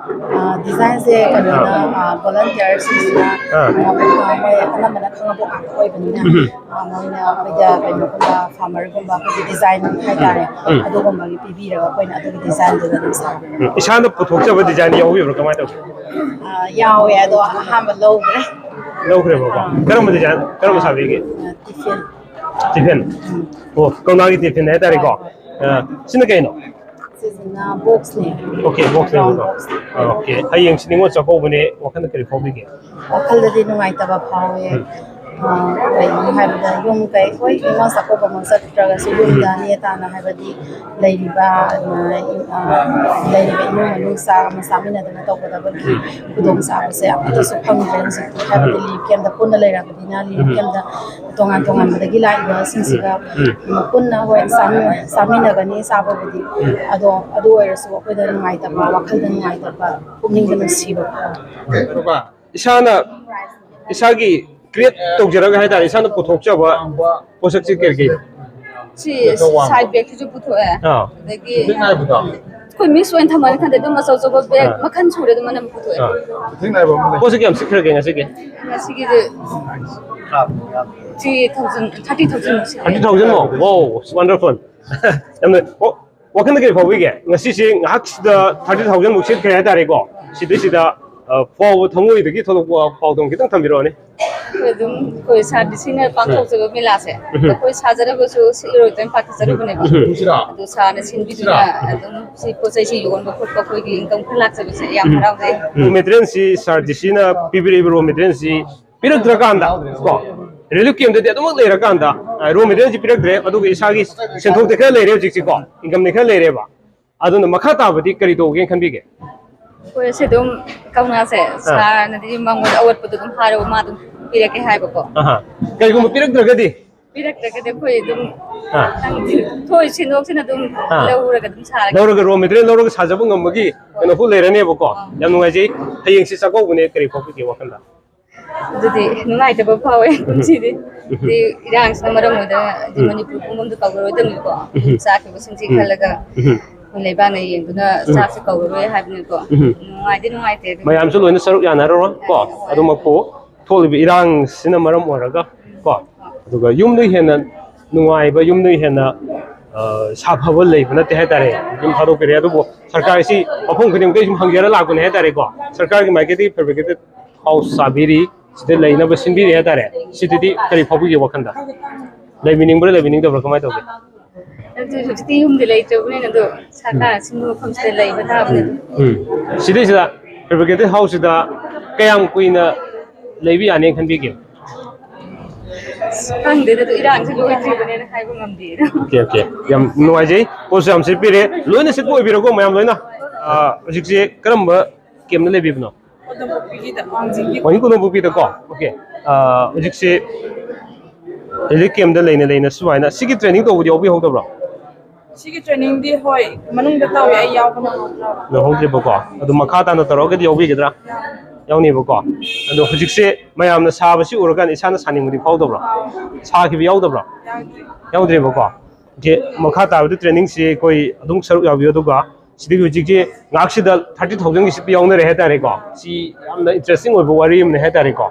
ꯑ, ꯗꯤꯖꯥꯏꯟꯁꯦ ꯀꯩꯅꯣꯅ, ꯑ, ꯚꯣꯂꯟꯇꯤꯌꯔꯁꯤꯡꯁꯤꯅ, ꯑꯥ꯫ ꯑ, ꯃꯣꯏ ꯑꯅꯝꯕꯅ ꯈꯪꯉꯕꯣꯛ ꯉꯥꯛꯇ ꯑꯣꯏꯕꯅꯤꯅ, ꯎꯝ꯫ ꯑ, ꯃꯣꯏꯅ ꯑꯩꯈꯣꯏꯗ ꯀꯩꯅꯣꯒꯨꯝꯕ, ꯐꯥꯔꯃꯔꯒꯨꯝꯕ, ꯑꯩꯈꯣꯏꯒꯤ ꯗꯤꯖꯥꯏꯟ ꯍꯥꯏꯇꯥꯔꯦ, ꯎꯝ꯫ ꯑꯗꯨꯒꯨꯝꯕꯒꯤ ꯄꯤꯕꯤꯔꯒ ꯑꯩꯈꯣꯏꯅ ꯑꯗꯨꯒꯤ ꯗꯤꯖꯥꯏꯟꯗꯨꯗ ꯑꯗꯨꯝ ꯁꯥꯕꯅꯦ꯫ ꯎꯝ, ꯏꯁꯥꯅ ꯄꯨꯊꯣꯛꯆꯕ ꯗꯤꯖꯥꯏꯟ ꯌꯥꯎꯕꯤꯕ꯭ꯔꯥ, ꯀꯃꯥꯏꯅ ꯇꯧꯒꯦ? ꯑ, ꯌꯥꯎꯋꯦ, ꯑꯗꯣ ꯑꯍꯥꯟꯕ ꯂꯧꯈ꯭ꯔꯦ꯫ ꯂꯧꯈ꯭ꯔꯦꯕꯀꯣ? ꯑꯥ꯫ ꯀꯔꯝꯕ ꯗꯤꯖꯥꯏꯟ, ꯀꯔꯝꯕ ꯁꯥꯕꯤꯒꯦ? ꯑ, ꯇꯤꯐꯤꯟ꯫ ꯇꯤꯐꯤꯟ? ꯎꯝ꯫ ꯑꯣ, ꯀꯧꯅꯥꯒꯤ ꯇꯤꯐꯤꯟ ꯍꯥꯏꯇꯥꯔꯦꯀꯣ꯫ ꯍꯣꯏ, ꯍꯣꯏ꯫ ꯑ, ꯁꯤꯅ ꯀꯩꯅꯣ? ꯁꯤꯁꯤꯅ ꯕꯣꯛꯁꯅꯦ꯫ ꯑꯣꯀꯦ, ꯕꯣꯛꯁꯅꯦꯕꯀꯣ꯫ ꯕꯣꯛꯁ꯫ ꯑ, ꯑꯣꯀꯦ꯫ ꯍꯌꯦꯡꯁꯤ ꯅꯤꯉꯣꯜ ꯆꯥꯛꯀꯧꯕꯅꯦ, ꯋꯥꯈꯜꯗ ꯀꯔꯤ ꯐꯥꯎꯕꯤꯒꯦ? ꯋꯥꯈꯜꯗꯗꯤ ꯅꯨꯡꯉꯥꯏꯇꯕ ꯐꯥꯎꯋꯦ꯫ ꯎꯝ꯫ ꯑ, ꯀꯩꯒꯤꯅꯣ ꯍꯥꯏꯕꯗ ꯌꯨꯝ ꯀꯩ ꯍꯣꯏ ꯅꯤꯉꯣꯜ ꯆꯥꯛꯀꯧꯕꯃꯛ ꯆꯠꯇ꯭ꯔꯒꯁꯨ ꯌꯨꯝꯗ ꯅꯦ ꯇꯥꯅ ꯍꯥꯏꯕꯗꯤ ꯂꯩꯔꯤꯕ, ꯑ, ꯑ, ꯂꯩꯔꯤꯕ ꯏꯃꯨꯡ ꯃꯅꯨꯡ ꯆꯥ ꯑꯃ ꯆꯥꯃꯤꯟꯅꯗꯅ ꯇꯧꯒꯗꯕꯒꯤ ꯎꯝ꯫ ꯈꯨꯗꯣꯡꯆꯥꯕꯁꯦ ꯑꯃꯠꯇꯁꯨ ꯐꯪꯗ꯭ꯔꯦ ꯍꯧꯖꯤꯛꯇꯤ꯫ ꯍꯥꯏꯕꯗꯤ ꯂꯤꯐ ꯀꯦꯝꯗ ꯄꯨꯟꯅ ꯂꯩꯔꯕꯅꯤꯅ ꯂꯤꯐ ꯀꯦꯝꯗ ꯇꯣꯉꯥꯟ ꯇꯣꯉꯥꯟꯕꯗꯒꯤ ꯂꯥꯛꯏꯕꯁꯤꯡꯁꯤꯒ ꯎꯝ꯫ ꯄꯨꯟꯅ ꯍꯣꯏ ꯆꯥꯃꯤ-, ꯆꯥꯃꯤꯟꯅꯒꯅꯤ ꯆꯥꯕꯕꯨꯗꯤ꯫ ꯑꯗꯣ ꯑꯗꯨ ꯑꯣꯏꯔꯁꯨ ꯑꯩꯈꯣꯏꯗ ꯅꯨꯡꯉꯥꯏꯇꯕ, ꯋꯥꯈꯜꯗ ꯅꯨꯡꯉꯥꯏꯇꯕ, ꯄꯨꯛꯅꯤꯡꯗ ꯅꯨꯡꯁꯤꯕ ꯐꯥꯎꯕ꯫ ꯏꯁꯥꯅ, ꯏꯁꯥꯒꯤ ꯀ꯭ꯔꯤꯌꯦꯠ ꯇꯧꯖꯔꯒ ꯍꯥꯏꯇꯥꯔꯦ, ꯏꯁꯥꯅ ꯄꯨꯊꯣꯛꯆꯕ ꯄꯣꯠꯁꯛꯁꯤ ꯀꯔꯤ ꯀꯔꯤ? ꯁꯤ ꯁꯥꯏꯠ ꯕꯦꯒꯁꯤꯁꯨ ꯄꯨꯊꯣꯛꯑꯦ꯫ ꯑꯥ꯫ ꯑꯗꯒꯤ ꯑꯩꯈꯣꯏ ꯃꯤꯁ ꯑꯣꯏꯅ ꯊꯝꯃꯅꯤ ꯈꯟꯗꯦ, ꯑꯗꯨꯝ ꯑꯆꯧ ꯑꯆꯧꯕ ꯕꯦꯒ ꯑꯥ꯫ ꯃꯈꯜ ꯁꯨꯔꯦ ꯑꯗꯨꯝ ꯑꯅꯝꯕ ꯄꯨꯊꯣꯛꯑꯦ꯫ ꯑꯥ꯫ ꯄꯣꯠꯁꯦ ꯀꯌꯥꯝ ꯁꯤꯠꯈ꯭ꯔꯒꯦ ꯉꯁꯤꯒꯤ? ꯉꯁꯤꯒꯤꯁꯦ ꯊ꯭ꯔꯤ ꯊꯥꯎꯖꯟ, ꯊꯥꯔꯇꯤ ꯊꯥꯎꯖꯟ ꯃꯨꯛ ꯁꯤꯠꯈ꯭ꯔꯦ꯫ ꯊꯥꯔꯇꯤ ꯊꯥꯎꯖꯟ ꯃꯨꯛ? ꯋꯥꯎ, ꯋꯥꯟꯗꯔꯐꯨꯜ꯫ ꯌꯥꯝꯅ, ꯑꯣ, ꯋꯥꯈꯜꯗ ꯀꯔꯤ ꯐꯥꯎꯕꯤꯒꯦ? ꯉꯁꯤꯁꯦ ꯉꯥꯏꯍꯥꯛꯁꯤꯗ ꯊꯥꯔꯇꯤ ꯊꯥꯎꯖꯟ ꯃꯨꯛ ꯁꯤꯠꯈ꯭ꯔꯦ ꯍꯥꯏꯇꯥꯔꯦꯀꯣ꯫ ꯁꯤꯗꯩꯁꯤꯗ ꯑ, ꯐꯥꯎꯕ ꯊꯃꯣꯏꯗꯒꯤ ꯊꯣꯛꯂꯛꯄ ꯄꯥꯎꯗꯝ ꯈꯤꯇꯪ ꯊꯝꯕꯤꯔꯛꯑꯣꯅꯦ꯫ ꯑꯩꯈꯣꯏ ꯑꯗꯨꯝ, ꯑꯩꯈꯣꯏ ꯁꯥꯔ ꯗꯤ ꯁꯤꯅ ꯄꯥꯡꯊꯣꯛꯆꯕ ꯃꯦꯂꯥꯁꯦ, ꯎꯝ꯫ ꯑꯩꯈꯣꯏ ꯁꯥꯖꯔꯒꯁꯨ ꯁꯤꯠꯂꯔꯣꯏꯗꯣꯏꯅ ꯄꯥꯛꯊꯣꯛꯆꯔꯨꯕꯅꯦꯕ꯫ ꯎꯝ꯫ ꯑꯗꯣ ꯁꯥꯔꯅ ꯁꯤꯟꯕꯤꯗꯨꯅ ꯑꯗꯨꯝ ꯁꯤ ꯄꯣꯠ ꯆꯩꯁꯤ ꯌꯣꯟꯕ ꯈꯣꯠꯄ, ꯑꯩꯈꯣꯏꯒꯤ ꯏꯟꯀꯝ ꯈꯔ ꯂꯥꯛꯆꯕꯁꯦ ꯌꯥꯝ ꯎꯝ꯫ ꯍꯔꯥꯎꯖꯩ꯫ ꯔꯣ ꯃꯦꯇꯔꯤꯌꯦꯜꯁꯤ ꯁꯥꯔ ꯗꯤ ꯁꯤꯅ ꯄꯤꯕꯤꯔꯛꯏꯕ ꯔꯣ ꯃꯦꯇꯔꯤꯌꯦꯜꯁꯤ ꯄꯤꯔꯛꯇ꯭ꯔꯀꯥꯟꯗ ꯀꯣ, ꯔꯤꯂꯤꯐ ꯀꯦꯝꯗꯗꯤ ꯑꯗꯨꯃꯛ ꯂꯩꯔꯀꯥꯟꯗ, ꯑ, ꯔꯣ ꯃꯦꯇꯔꯤꯌꯦꯜꯁꯤ ꯄꯤꯔꯛꯇ꯭ꯔꯦ, ꯑꯗꯨꯒ ꯏꯁꯥꯒꯤ ꯁꯦꯟꯊꯣꯛꯇꯤ ꯈꯔ ꯂꯩꯔꯦ ꯍꯧꯖꯤꯛꯁꯤꯀꯣ, ꯏꯟꯀꯝꯗꯤ ꯈꯔ ꯂꯩꯔꯦꯕ꯫ ꯑꯗꯨꯅ ꯃꯈꯥ ꯇꯥꯕꯗꯤ ꯀꯔꯤ ꯇꯧꯒꯦꯅ ꯈꯟꯕꯤꯒꯦ? ꯑꯩꯈꯣꯏ ꯑꯁꯤ ꯑꯗꯨꯝ ꯀꯧꯅꯥꯁꯦ, ꯑꯥ꯫ ꯁꯥꯔꯅꯗꯤ ꯃꯉꯣꯟꯗ ꯑꯋꯥꯠꯄꯗꯣ ꯑꯗꯨꯝ ꯍꯥꯏꯔꯒ ꯃꯥ ꯑꯗꯨꯝ ꯄꯤꯔꯛꯀꯦ ꯍꯥꯏꯕꯀꯣ꯫ ꯑꯍꯥ꯫ ꯀꯔꯤꯒꯨꯝꯕ ꯄꯤꯔꯛꯇ꯭ꯔꯒꯗꯤ? ꯄꯤꯔꯛꯇ꯭ꯔꯒꯗꯤ ꯑꯩꯈꯣꯏ ꯑꯗꯨꯝ ꯑꯥ꯫ ꯈꯪꯗꯦ, ꯊꯣꯏ ꯁꯤꯟꯗꯣꯛꯁꯤꯅ ꯑꯗꯨꯝ ꯑꯥ꯫ ꯂꯧꯔꯒ ꯑꯗꯨꯝ ꯁꯥꯔꯒꯦ꯫ ꯂꯧꯔꯒ ꯔꯣ ꯃꯦꯇꯔꯤꯌꯦꯜ ꯂꯧꯔꯒ ꯁꯥꯖꯕ ꯉꯝꯕꯒꯤ ꯀꯩꯅꯣ ꯍꯨ ꯂꯩꯔꯅꯦꯕꯀꯣ꯫ ꯑꯥ꯫ ꯌꯥꯝ ꯅꯨꯡꯉꯥꯏꯖꯩ꯫ ꯍꯌꯦꯡꯁꯤ ꯆꯥꯛꯀꯧꯕꯅꯦ, ꯀꯔꯤ ꯐꯥꯎꯕꯤꯒꯦ ꯋꯥꯈꯜꯗ? ꯑꯗꯨꯗꯤ ꯅꯨꯡꯉꯥꯏꯇꯕ ꯐꯥꯎꯋꯦ ꯎꯝ꯫ ꯀꯨꯝꯁꯤꯗꯤ꯫ ꯎꯝ꯫ ꯍꯥꯏꯗꯤ ꯏꯔꯥꯡꯁꯤꯅ ꯃꯔꯝ ꯑꯣꯏꯔꯒ ꯍꯥꯏꯗꯤ ꯎꯝ꯫ ꯃꯅꯤꯄꯨꯔ ꯄꯨꯝꯕꯝꯗ ꯀꯧꯔꯔꯣꯏꯗꯕꯅꯤꯀꯣ꯫ ꯎꯝ꯫ ꯆꯥꯈꯤꯕꯁꯤꯡꯁꯤ ꯎꯝ꯫ ꯈꯜꯂꯒ ꯎꯝ꯫ ꯑꯩꯈꯣꯏ ꯂꯩꯕꯥꯛꯅ ꯌꯦꯡꯗꯨꯅ ꯎꯝ꯫ ꯆꯥꯛꯁꯦ ꯀꯧꯔꯔꯣꯏ ꯍꯥꯏꯕꯅꯤꯀꯣ꯫ ꯎꯝ꯫ ꯅꯨꯡꯉꯥꯏꯗꯤ ꯅꯨꯡꯉꯥꯏꯇꯦ ꯑꯗꯨ ꯃꯌꯥꯝꯁꯨ ꯂꯣꯏꯅ ꯁꯔꯨꯛ ꯌꯥꯅꯔꯔꯣꯏ ꯀꯣ꯫ ꯑꯗꯨꯃꯛꯄꯨ ꯊꯣꯛꯂꯤꯕ ꯏꯔꯥꯡꯁꯤꯅ ꯃꯔꯝ ꯑꯣꯏꯔꯒ ꯀꯣ, ꯑꯗꯨꯒ ꯌꯨꯝꯗꯒꯤ ꯍꯦꯟꯅ ꯅꯨꯡꯉꯥꯏꯕ, ꯌꯨꯝꯗꯒꯤ ꯍꯦꯟꯅ, ꯑ, ꯁꯥꯐꯕ ꯂꯩꯕ ꯅꯠꯇꯦ ꯍꯥꯏꯇꯥꯔꯦ꯫ ꯌꯨꯝ ꯊꯥꯗꯣꯛꯄꯤꯔꯦ, ꯑꯗꯨꯕꯨ ꯁꯔꯀꯥꯔꯁꯤ ꯃꯐꯝ ꯈꯨꯗꯤꯡꯃꯛꯇ ꯁꯨꯝ ꯍꯪꯖꯔ ꯂꯥꯛꯄꯅꯦ ꯍꯥꯏꯇꯥꯔꯦꯀꯣ꯫ ꯁꯔꯀꯥꯔꯒꯤ ꯃꯥꯏꯀꯩꯗꯒꯤ ꯐꯦꯕ꯭ꯔꯤꯀꯦꯇꯦꯠ ꯍꯥꯎꯁ ꯁꯥꯕꯤꯔꯤ, ꯁꯤꯗ ꯂꯩꯅꯕ ꯁꯤꯟꯕꯤꯔꯤ ꯍꯥꯏꯇꯥꯔꯦ꯫ ꯁꯤꯗꯗꯤ ꯀꯔꯤ ꯐꯥꯎꯕꯤꯒꯦ ꯋꯥꯈꯜꯗ? ꯂꯩꯕꯤꯅꯤꯡꯕ꯭ꯔꯥ, ꯂꯩꯕꯤꯅꯤꯡꯗꯕ꯭ꯔꯥ, ꯀꯃꯥꯏꯅ ꯇꯧꯒꯦ? ꯑꯗꯨ ꯍꯧꯖꯤꯛꯇꯤ ꯌꯨꯝꯗꯤ ꯂꯩꯇ꯭ꯔꯕꯅꯤꯅ, ꯑꯗꯣ ꯁꯔꯀꯥꯔ ꯑꯁꯤꯒꯨꯝꯕ ꯃꯐꯝꯁꯤꯗ ꯂꯩꯕ ꯇꯥꯕꯅꯤ꯫ ꯎꯝ꯫ ꯁꯤꯗꯩꯁꯤꯗ ꯐꯦꯕ꯭ꯔꯤꯀꯦꯇꯦꯠ ꯍꯥꯎꯁꯁꯤꯗ ꯀꯌꯥꯝ ꯀꯨꯏꯅ ꯂꯩꯕ ꯌꯥꯅꯤ ꯈꯟꯕꯤꯒꯦ? ꯑꯁ, ꯈꯪꯗꯦꯗ, ꯑꯗꯨ ꯏꯔꯥꯡꯁꯦ ꯂꯣꯏꯗ꯭ꯔꯤꯕꯅꯤꯅ ꯍꯥꯏꯕ ꯉꯝꯗꯦꯗ꯫ Okay, okay. ꯌꯥꯝ ꯅꯨꯡꯉꯥꯏꯖꯩ꯫ ꯄꯣꯠꯁꯨ ꯌꯥꯝ ꯁꯤꯠꯄꯤꯔꯦ꯫ ꯂꯣꯏꯅ ꯁꯤꯠꯄ ꯑꯣꯏꯕꯤꯔꯣꯀꯣ, ꯃꯌꯥꯝ ꯂꯣꯏꯅ꯫ ꯑꯥ, ꯍꯧꯖꯤꯛꯁꯦ ꯀꯔꯝꯕ ꯀꯦꯝꯞꯇ ꯂꯩꯕꯤꯕꯅꯣ? ꯀꯣꯗꯣꯝꯕꯣꯛꯄꯤꯒꯤꯗ, ꯋꯥꯡꯖꯤꯡꯒꯤ꯫ ꯋꯥꯡꯖꯤꯡ ꯀꯣꯗꯣꯝꯕꯣꯛꯄꯤꯗꯀꯣ? ꯑꯣꯀꯦ꯫ ꯑꯥ, ꯍꯧꯖꯤꯛꯁꯦ ꯔꯤꯂꯤꯐ ꯀꯦꯝꯞꯇ ꯂꯩꯅ ꯂꯩꯅ ꯁꯨꯃꯥꯏꯅ ꯁꯤꯒꯤ ꯇ꯭ꯔꯦꯅꯤꯡ ꯇꯧꯕꯗꯤ ꯌꯥꯎꯕꯤꯍꯧꯗꯕ꯭ꯔꯣ? ꯁꯤꯒꯤ ꯇ꯭ꯔꯦꯅꯤꯡꯗꯤ, ꯍꯣꯏ, ꯃꯅꯨꯡꯗ ꯇꯧꯋꯦ, ꯑꯩ ꯌꯥꯎꯕ ꯅꯪꯍꯧꯗ꯭ꯔꯕ꯫ ꯅꯪꯍꯧꯗ꯭ꯔꯤꯕꯀꯣ? ꯑꯗꯨ ꯃꯈꯥ ꯇꯥꯅ ꯇꯧꯔꯒꯗꯤ ꯌꯥꯎꯕꯤꯒꯗ꯭ꯔꯥ? ꯌꯥꯎꯅꯤꯕꯀꯣ? ꯑꯗꯣ ꯍꯧꯖꯤꯛꯁꯦ ꯃꯌꯥꯝꯅ ꯁꯥꯕꯁꯤ ꯎꯔꯀꯥꯟꯗ ꯏꯁꯥꯅ ꯁꯥꯅꯤꯡꯕꯗꯤ ꯐꯥꯎꯗꯕ꯭ꯔꯣ? ꯁꯥꯈꯤꯕ ꯌꯥꯎꯗꯕ꯭ꯔꯣ? ꯌꯥꯎꯗ꯭ꯔꯤ꯫ ꯌꯥꯎꯗ꯭ꯔꯤꯕꯀꯣ? ꯑꯣꯀꯦ, ꯃꯈꯥ ꯇꯥꯕꯗ ꯇ꯭ꯔꯦꯅꯤꯡꯁꯤ ꯑꯩꯈꯣꯏ ꯑꯗꯨꯝ ꯁꯔꯨꯛ ꯌꯥꯕꯤꯌꯨ, ꯑꯗꯨꯒ ꯁꯤꯗꯒꯤ ꯍꯧꯖꯤꯛꯁꯤ ꯉꯥꯏꯍꯥꯛꯁꯤꯗ ꯊꯥꯔꯇꯤ ꯊꯥꯎꯖꯟꯒꯤ ꯁꯤꯠꯄ ꯌꯥꯎꯅꯔꯦ ꯍꯥꯏꯇꯥꯔꯦꯀꯣ꯫ ꯁꯤ ꯌꯥꯝꯅ ꯏꯟꯇꯔꯦꯁꯇꯤꯡ ꯑꯣꯏꯕ ꯋꯥꯔꯤ ꯑꯃꯅꯦ ꯍꯥꯏꯇꯥꯔꯦꯀꯣ꯫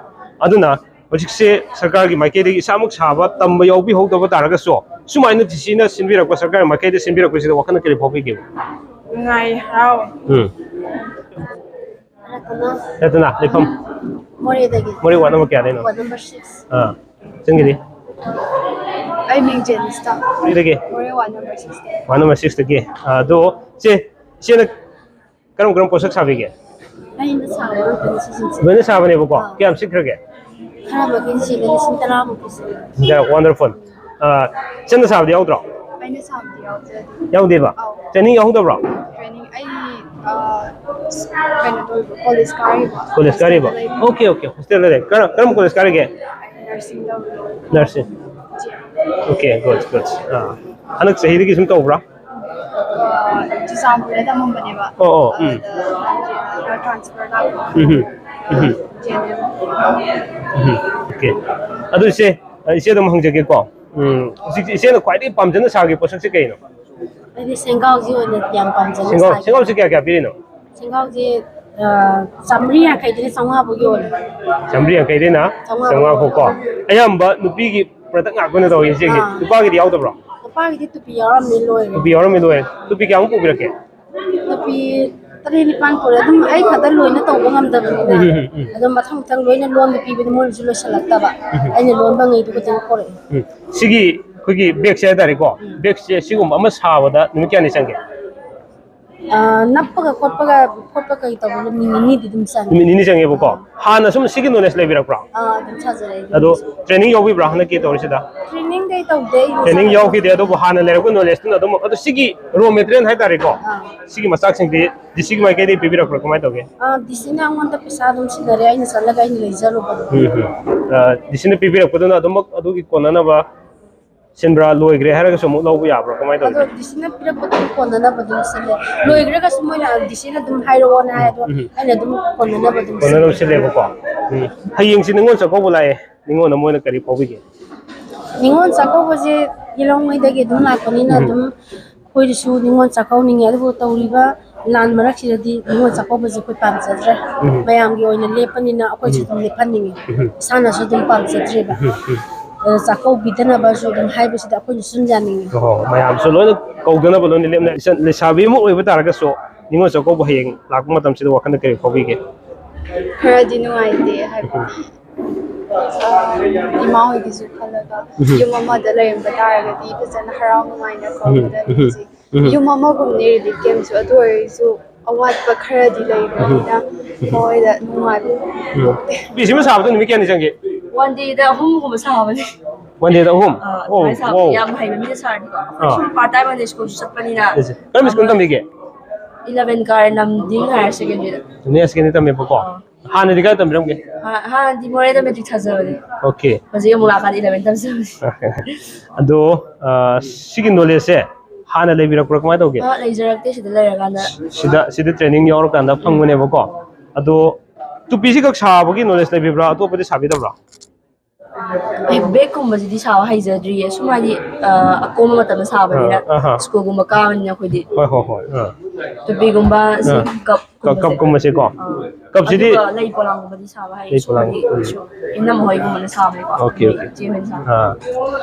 ꯑꯗꯨꯅ ꯍꯧꯖꯤꯛꯁꯦ ꯁꯔꯀꯥꯔꯒꯤ ꯃꯥꯏꯀꯩꯗꯒꯤ ꯏꯁꯥꯃꯛ ꯁꯥꯕ ꯇꯝꯕ ꯌꯥꯎꯕꯤꯍꯧꯗꯕ ꯇꯥꯔꯒꯁꯨ, ꯁꯨꯃꯥꯏꯅ ꯗꯤ ꯁꯤꯅ ꯁꯤꯟꯕꯤꯔꯛꯄ, ꯁꯔꯀꯥꯔꯒꯤ ꯃꯥꯏꯀꯩꯗ ꯁꯤꯟꯕꯤꯔꯛꯄꯁꯤꯗ ꯋꯥꯈꯜꯅ ꯀꯔꯤ ꯐꯥꯎꯕꯤꯒꯦ? ꯅꯨꯡꯉꯥꯏ, ꯍꯔꯥꯎ꯫ ꯎꯝ꯫ ꯔꯇꯅꯥ, ꯂꯩꯐꯝ? ꯃꯣꯔꯦꯗꯒꯤ꯫ ꯃꯣꯔꯦ ꯋꯥꯔꯗ ꯅꯝꯕꯔ ꯀꯌꯥꯗꯩꯅꯣ? Ward number six. ꯑꯥ, ꯆꯪꯒꯤꯗꯤ? ꯑꯩ ꯃꯤꯡ ꯖꯦꯅꯤꯁꯇ꯫ ꯀꯥꯏꯗꯒꯤ? ꯃꯣꯔꯦ ꯋꯥꯔꯗ ꯅꯝꯕꯔ ꯁꯤꯛꯁꯇ꯫ Ward number ꯁꯤꯛꯁꯇꯒꯤ꯫ ꯑꯥ, ꯑꯗꯣ ꯆꯦ, ꯏꯆꯦꯅ ꯀꯔꯝ ꯀꯔꯝ ꯄꯣꯠꯁꯛ ꯁꯥꯕꯤꯒꯦ? ꯑꯩꯅ ꯁꯥꯕ ꯉꯥꯛꯇꯅꯤ ꯁꯤꯁꯤꯡꯁꯦ꯫ ꯂꯣꯏꯅ ꯁꯥꯕꯅꯦꯕꯀꯣ? ꯑꯥ꯫ ꯀꯌꯥꯝ ꯁꯤꯠꯈ꯭ꯔꯒꯦ? ꯈꯔ ꯃꯈꯩ ꯁꯤꯠꯂꯦ, ꯂꯤꯁꯤꯡ ꯇꯔꯥꯃꯨꯛꯀꯤ ꯁꯤꯠꯂꯦ꯫ ꯌꯥ, wonderful꯫ ꯑꯥ, ꯆꯟꯅ ꯁꯥꯕꯗꯤ ꯌꯥꯎꯗ꯭ꯔꯣ? ꯑꯩꯅ ꯁꯥꯕꯗꯤ ꯌꯥꯎꯖꯗꯦ꯫ ꯌꯥꯎꯗꯦꯕ? ꯑꯥꯎ꯫ ꯇ꯭ꯔꯦꯅꯤꯡ ꯌꯥꯎꯍꯧꯗꯕ꯭ꯔꯣ? ꯇ꯭ꯔꯦꯅꯤꯡ ꯑꯩ, ꯑꯥ, ꯀꯩꯅꯣ ꯇꯧꯔꯤꯕ, ꯀꯣꯂꯦꯖ ꯀꯥꯔꯤꯕ꯫ ꯀꯣꯂꯦꯖ ꯀꯥꯔꯤꯕ? ꯍꯣꯁꯇꯦꯜꯗ ꯂꯩꯕ꯫ ꯑꯣꯀꯦ, ꯑꯣꯀꯦ, ꯍꯣꯁꯇꯦꯜꯗ ꯂꯩ꯫ ꯀꯔꯝ, ꯀꯔꯝꯕ ꯀꯣꯂꯦꯖ ꯀꯥꯔꯤꯒꯦ? ꯅꯔꯁꯤꯡ ꯇꯧꯔꯤ꯫ ꯅꯔꯁꯤꯡ꯫ Okay, good, good. ꯑꯥ, ꯍꯟꯗꯛ ꯆꯍꯤꯗꯒꯤ ꯁꯨꯝ ꯇꯧꯕ꯭ꯔꯥ? ꯑꯥ, ꯆꯨꯔꯆꯥꯟꯄꯨꯔꯗ ꯇꯝꯃꯝꯕꯅꯦꯕ꯫ ꯑꯣ, ꯑꯣ, ꯎꯝ꯫ ꯑꯗꯨꯗ ꯇ꯭ꯔꯥꯟꯁꯐꯔ ꯂꯥꯛꯄ꯫ ꯎꯝ, ꯎꯝ, ꯎꯝ꯫ J N M. ꯎꯝ, ꯑꯣꯀꯦ꯫ ꯑꯗꯨ ꯏꯆꯦ, ꯏꯆꯦꯗ ꯑꯃꯨꯛ ꯍꯪꯖꯒꯦꯀꯣ꯫ ꯎꯝ, ꯍꯧꯖꯤꯛ ꯏꯆꯦꯅ ꯈ꯭ꯋꯥꯏꯗꯒꯤ ꯄꯥꯝꯖꯅ ꯁꯥꯈꯤꯕ ꯄꯣꯠꯁꯛꯁꯦ ꯀꯩꯅꯣ? ꯑꯩꯗꯤ ꯁꯦꯡꯒꯥꯎꯁꯤ ꯑꯣꯏꯅ ꯌꯥꯝ ꯄꯥꯝꯖꯅ ꯁꯦꯡꯒꯥꯎ, ꯁꯥꯈꯤ꯫ ꯁꯦꯡꯒꯥꯎꯁꯦ ꯀꯌꯥ ꯀꯌꯥ ꯄꯤꯔꯤꯅꯣ? ꯁꯦꯡꯒꯥꯎꯁꯦ, ꯑ, ꯆꯥꯝꯃꯔꯤ ꯌꯥꯡꯈꯩꯗꯒꯤ ꯆꯥꯝꯃꯉꯥ ꯐꯥꯎ ꯌꯣꯜꯂꯦ꯫ ꯆꯥꯝꯃꯔꯤ ꯌꯥꯡꯈꯩꯗꯩꯅ ꯆꯥꯝꯃꯉꯥ ꯆꯥꯝꯃꯉꯥ ꯐꯥꯎ ꯀꯣ꯫ ꯐꯥꯎ꯫ ꯑꯌꯥꯝꯕ ꯅꯨꯄꯤꯒꯤ ꯄ꯭ꯔꯗꯛ ꯉꯥꯛꯇ ꯑꯣꯏꯅ ꯇꯧꯋꯤ ꯏꯆꯦꯒꯤ꯫ ꯑꯥ꯫ ꯅꯨꯄꯥꯒꯤꯗꯤ ꯌꯥꯎꯗꯕ꯭ꯔꯣ? ꯅꯨꯄꯥꯒꯤꯗꯤ ꯇꯨꯄꯤ ꯌꯥꯎꯔꯝꯃꯤ, ꯂꯣꯏꯔꯦ꯫ ꯇꯨꯄꯤ ꯌꯥꯎꯔꯝꯃꯤ, ꯂꯣꯏꯔꯦ꯫ ꯇꯨꯄꯤ ꯀꯌꯥꯃꯨꯛ ꯄꯨꯕꯤꯔꯛꯀꯦ? ꯅꯨꯄꯤ ꯇꯔꯦꯠ ꯅꯤꯄꯥꯟ ꯄꯨꯔꯛꯑꯦ꯫ ꯑꯗꯨꯝ ꯑꯩ ꯈꯛꯇ ꯂꯣꯏꯅ ꯇꯧꯕ ꯉꯝꯗꯕꯅꯤꯅ, ꯎꯝ, ꯎꯝ, ꯎꯝ꯫ ꯑꯗꯨꯝ ꯃꯊꯪ ꯃꯊꯪ ꯂꯣꯏꯅ ꯂꯣꯟꯕ ꯄꯤꯕꯗꯤ ꯃꯣꯏꯅꯁꯨ ꯂꯣꯏꯁꯤꯜꯂꯛꯇꯕ꯫ ꯎꯝ, ꯎꯝ꯫ ꯑꯩꯅ ꯂꯣꯟꯕ ꯉꯩꯗꯨ ꯈꯛꯇꯪ ꯄꯨꯔꯛꯑꯦ꯫ ꯎꯝ꯫ ꯁꯤꯒꯤ ꯑꯩꯈꯣꯏꯒꯤ ꯕꯦꯒꯁꯦ ꯍꯥꯏꯇꯥꯔꯦꯀꯣ, ꯎꯝ꯫ ꯕꯦꯒꯁꯦ ꯁꯤꯒꯨꯝꯕ ꯑꯃ ꯁꯥꯕꯗ ꯅꯨꯃꯤꯠ ꯀꯌꯥꯅꯤ ꯆꯪꯒꯦ? ꯑ, ꯅꯞꯄꯒ ꯈꯣꯠꯄꯒ, ꯈꯣꯠꯄ ꯀꯩ ꯇꯧꯕꯗ ꯅꯨꯃꯤꯠ ꯅꯤꯅꯤꯗꯤ ꯑꯗꯨꯝ ꯆꯪꯉꯦ꯫ ꯅꯨꯃꯤꯠ ꯅꯤꯅꯤ ꯆꯪꯉꯦꯕꯀꯣ? ꯑꯥ꯫ ꯍꯥꯟꯅ ꯁꯨꯝ ꯁꯤꯒꯤ ꯅꯣꯂꯦꯖ ꯂꯩꯕꯤꯔꯛꯄ꯭ꯔꯥ? ꯑꯥ, ꯑꯗꯨꯝ ꯁꯥꯖꯔꯛꯑꯦ ꯑꯗꯣ꯫ ꯇ꯭ꯔꯦꯅꯤꯡ ꯌꯥꯎꯕꯤꯕ꯭ꯔꯥ ꯍꯟꯗꯛꯀꯤ ꯇꯧꯔꯤꯁꯤꯗ? ꯇ꯭ꯔꯦꯅꯤꯡ ꯀꯩ ꯇꯧꯗꯦ, ꯑꯩ ꯇ꯭ꯔꯦꯅꯤꯡ ꯏꯁꯥꯅ ꯌꯥꯎꯈꯤꯗꯦ, ꯑꯗꯨꯕꯨ ꯍꯥꯟꯅ ꯂꯩꯔꯛꯄ ꯅꯣꯂꯦꯖꯇꯨꯅ ꯑꯗꯨꯝ, ꯑꯗꯣ ꯁꯤꯒꯤ ꯔꯣ ꯃꯦꯇꯔꯤꯌꯦꯜ ꯍꯥꯏꯇꯥꯔꯦꯀꯣ, ꯑꯥ꯫ ꯁꯤꯒꯤ ꯃꯆꯥꯛꯁꯤꯡꯗꯤ ꯗꯤ ꯁꯤꯒꯤ ꯃꯥꯏꯀꯩꯗꯒꯤ ꯄꯤꯕꯤꯔꯛꯄ꯭ꯔꯥ, ꯀꯃꯥꯏꯅ ꯇꯧꯒꯦ? ꯑꯥ, ꯗꯤ ꯁꯤꯅ ꯑꯩꯉꯣꯟꯗ ꯄꯩꯁꯥ ꯑꯗꯨꯝ ꯁꯤꯟꯅꯔꯦ, ꯑꯩꯅ ꯆꯠꯂꯒ ꯑꯩꯅ ꯂꯩꯖꯔꯨꯕꯅꯤ꯫ ꯎꯝ, ꯎꯝ꯫ ꯑꯥ, ꯗꯤ ꯁꯤꯅ ꯄꯤꯕꯤꯔꯛꯄꯗꯨꯅ ꯑꯗꯨꯃꯛ ꯑꯗꯨꯒꯤ ꯀꯣꯟꯅꯅꯕ ꯁꯤꯟꯕ꯭ꯔꯥ, ꯂꯣꯏꯈ꯭ꯔꯦ ꯍꯥꯏꯔꯒꯁꯨ ꯑꯃꯨꯛ ꯂꯧꯕ ꯌꯥꯕ꯭ꯔꯥ, ꯀꯃꯥꯏꯅ ꯑꯗꯣ ꯇꯧꯒꯦ? ꯗꯤ ꯁꯤꯅ ꯄꯤꯔꯛꯄꯗꯨ ꯀꯣꯟꯅꯅꯕ ꯑꯗꯨꯝ ꯁꯤꯜꯂꯦ꯫ ꯂꯣꯏꯈ꯭ꯔꯒꯁꯨ ꯃꯣꯏꯅ ꯗꯤ ꯁꯤꯅ ꯑꯗꯨꯝ ꯍꯥꯏꯔꯛꯑꯣꯅ ꯍꯥꯏ, ꯑꯗꯣ ꯎꯝ, ꯎꯝ꯫ ꯑꯩꯅ ꯑꯗꯨꯝ ꯀꯣꯟꯅꯅꯕ ꯑꯗꯨꯝ ꯀꯣꯟꯅꯅꯕ ꯁꯤꯜꯂꯦ꯫ ꯁꯤꯜꯂꯦꯕꯀꯣ꯫ ꯎꯝ꯫ ꯍꯌꯦꯡꯁꯤ ꯅꯤꯉꯣꯜ ꯆꯥꯛꯀꯧꯕ ꯂꯥꯛꯑꯦ, ꯅꯤꯉꯣꯜꯅ ꯃꯣꯏꯅ ꯀꯔꯤ ꯐꯥꯎꯕꯤꯒꯦ? ꯅꯤꯉꯣꯜ ꯆꯥꯛꯀꯧꯕꯁꯦ ꯌꯦꯜꯍꯧꯉꯩꯗꯒꯤ ꯑꯗꯨꯝ ꯂꯥꯛꯄꯅꯤꯅ ꯎꯝ꯫ ꯑꯗꯨꯝ ꯑꯩꯈꯣꯏꯗꯁꯨ ꯅꯤꯉꯣꯜ ꯆꯥꯛꯀꯧꯅꯤꯡꯉꯦ, ꯑꯗꯨꯕꯨ ꯇꯧꯔꯤꯕ ꯂꯥꯟ ꯃꯔꯛꯁꯤꯗꯗꯤ ꯅꯤꯉꯣꯜ ꯆꯥꯛꯀꯧꯕꯁꯦ ꯑꯩꯈꯣꯏ ꯄꯥꯝꯖꯗ꯭ꯔꯦ꯫ ꯎꯝ꯫ ꯃꯌꯥꯝꯒꯤ ꯑꯣꯏꯅ ꯂꯦꯞꯄꯅꯤꯅ ꯑꯩꯈꯣꯏꯁꯨ ꯎꯝ꯫ ꯑꯗꯨꯝ ꯂꯦꯞꯍꯟꯅꯤꯡꯉꯦ꯫ ꯎꯝ꯫ ꯏꯁꯥꯅꯁꯨ ꯑꯗꯨꯝ ꯄꯥꯝꯖꯗ꯭ꯔꯦꯕ꯫ ꯎꯝ, ꯎꯝ꯫ ꯑꯗ ꯆꯥꯛꯀꯧꯕꯤꯗꯅꯕꯁꯨ ꯑꯗꯨꯝ ꯍꯥꯏꯕꯁꯤꯗ ꯑꯩꯈꯣꯏꯅꯁꯨ ꯑꯗꯨꯝ ꯌꯥꯅꯤꯡꯉꯦ꯫ ꯑꯣ, ꯃꯌꯥꯝꯁꯨ ꯂꯣꯏꯅ ꯀꯧꯗꯅꯕ ꯂꯣꯏꯅ ꯂꯦꯞꯅ-, ꯏꯆꯟ-, ꯂꯩꯁꯥꯕꯤ ꯑꯃ ꯑꯣꯏꯕ ꯇꯥꯔꯒꯁꯨ ꯅꯤꯉꯣꯜ ꯆꯥꯛꯀꯧꯕ ꯍꯌꯦꯡ ꯂꯥꯛꯄ ꯃꯇꯝꯁꯤꯗ ꯋꯥꯈꯜꯗ ꯀꯔꯤ ꯐꯥꯎꯕꯤꯒꯦ? ꯈꯔꯗꯤ ꯅꯨꯡꯉꯥꯏꯇꯦ, ꯍꯥꯏꯕꯗꯤ ꯑ, ꯏꯃꯥ ꯍꯣꯏꯒꯤꯁꯨ ꯈꯜꯂꯒ, ꯎꯝ꯫ ꯌꯨꯝ ꯑꯃꯗ ꯂꯩꯔꯝꯕ ꯇꯥꯔꯒꯗꯤ ꯐꯖꯅ ꯍꯔꯥꯎ ꯅꯨꯡꯉꯥꯏꯅ ꯎꯝ꯫ ꯇꯧꯒꯗꯕꯅꯤ꯫ ꯎꯝ꯫ ꯍꯧꯖꯤꯛ ꯎꯝ꯫ ꯌꯨꯝ ꯑꯃꯒꯨꯝꯅꯤ ꯔꯤꯂꯤꯐ ꯀꯦꯝꯁꯨ, ꯑꯗꯨ ꯑꯣꯏꯔꯁꯨ ꯑꯋꯥꯠꯄ ꯈꯔꯗꯤ ꯂꯩꯕꯅꯤꯅ ꯎꯝ꯫ ꯃꯣꯏꯗ ꯅꯨꯡꯉꯥꯏꯕ ꯎꯝ꯫ ꯄꯣꯛꯇꯦ꯫ ꯅꯨꯄꯤꯁꯤꯃ ꯁꯥꯕꯗꯣ ꯅꯨꯃꯤꯠ ꯀꯌꯥꯅꯤ ꯆꯪꯒꯦ? One day ꯗ ꯑꯍꯨꯝꯒꯨꯝꯕ ꯁꯥꯕꯅꯦ꯫ One day ꯗ ꯑꯍꯨꯝ? ꯑꯥ, ꯑꯣ, ꯑꯗꯨꯃꯥꯏꯅ ꯁꯥꯕꯅꯦ꯫ ꯑꯣ꯫ ꯌꯥꯝ ꯍꯩꯕ ꯃꯤꯅ ꯁꯥꯔꯗꯤꯀꯣ꯫ ꯑꯥ꯫ ꯁꯨꯝ part time ꯑꯣꯏꯅ ꯁ꯭ꯀꯨꯜꯁꯨ ꯆꯠꯄꯅꯤꯅ꯫ ꯁꯦ, ꯁꯦ꯫ ꯀꯔꯝꯕ ꯁ꯭ꯀꯨꯜ ꯇꯝꯕꯤꯒꯦ? Eleven ꯀꯥꯔꯦ, ꯂꯝꯗꯤꯡ ꯍꯥꯌꯔ ꯁꯦꯀꯦꯟꯗꯔꯤꯗ꯫ ꯅꯦꯁꯀꯤꯅꯤ ꯇꯝꯃꯦꯕꯀꯣ꯫ ꯑꯥ꯫ ꯍꯥꯟꯅꯗꯤ ꯀꯥꯏ ꯇꯝꯕꯤꯔꯝꯒꯦ? ꯍꯥ-, ꯍꯥꯟꯅꯗꯤ ꯃꯣꯔꯦꯗ ꯃꯦꯇ꯭ꯔꯤꯛ ꯊꯥꯖꯕꯅꯦ꯫ ꯑꯣꯀꯦ꯫ ꯍꯧꯖꯤꯛ ꯑꯃꯨꯛ ꯂꯥꯛꯀꯥꯟꯗ ꯏꯂꯚꯦꯟ ꯇꯝꯖꯕꯅꯦ꯫ ꯑꯗꯣ, ꯑ, ꯁꯤꯒꯤ ꯅꯣꯂꯦꯖꯁꯦ ꯍꯥꯟꯅ ꯂꯩꯕꯤꯔꯛꯄ꯭ꯔꯥ? ꯀꯃꯥꯏꯅ ꯇꯧꯒꯦ? ꯑ, ꯂꯩꯖꯔꯛꯇꯦ, ꯁꯤꯗ ꯂꯩꯔꯀꯥꯟꯗ꯫ ꯁꯤꯗ, ꯁꯤꯗ ꯇ꯭ꯔꯦꯅꯤꯡ ꯌꯥꯎꯔꯀꯥꯟꯗ ꯐꯪꯕꯅꯦꯕꯀꯣ꯫ ꯑꯗꯣ ꯇꯨꯄꯤꯁꯤ ꯈꯛ ꯁꯥꯕꯒꯤ ꯅꯣꯂꯦꯖ ꯂꯩꯕꯤꯕ꯭ꯔꯥ? ꯑꯇꯣꯞꯄꯗꯤ ꯁꯥꯕꯤꯗꯕ꯭ꯔꯥ? ꯑꯦ, ꯕꯦꯒꯀꯨꯝꯕꯁꯤꯗꯤ ꯁꯥꯕ ꯍꯩꯖꯗ꯭ꯔꯤꯌꯦ꯫ ꯁꯨꯝ ꯍꯥꯏꯗꯤ, ꯑ, ꯑꯀꯣꯝꯕ ꯃꯇꯝꯗ ꯁꯥꯕꯅꯤꯅ, ꯑꯥ, ꯑꯥ, ꯑꯥ꯫ ꯁ꯭ꯀꯨꯜꯒꯨꯝꯕ ꯀꯥꯕꯅꯤꯅ ꯑꯩꯈꯣꯏꯗꯤ꯫ ꯍꯣꯏ, ꯍꯣꯏ, ꯍꯣꯏ, ꯑꯥ꯫ ꯇꯨꯄꯤꯒꯨꯝꯕ, ꯁꯤ ꯑꯥ꯫ ꯀꯞ-, ꯀꯞꯀꯨꯝꯕꯁꯦ꯫ ꯀꯞꯀꯨꯝꯕꯁꯦꯀꯣ꯫ ꯑꯥ꯫ ꯀꯞꯁꯤꯗꯤ ꯑꯗꯨꯒ ꯂꯩ ꯄꯣꯂꯥꯡꯒꯨꯝꯕꯗꯤ ꯁꯥꯕ ꯍꯩ꯫ ꯂꯩ ꯄꯣꯂꯥꯡ꯫ ꯁꯣꯝꯒꯤ ꯎꯝ꯫ ꯁꯨꯝ ꯏꯅꯝꯃ ꯍꯣꯏꯒꯨꯝꯕꯅ ꯁꯥꯕꯀꯣ꯫ Okay, okay. ꯏꯆꯦ ꯍꯣꯏꯅ ꯁꯥꯕ꯫ ꯑꯥ꯫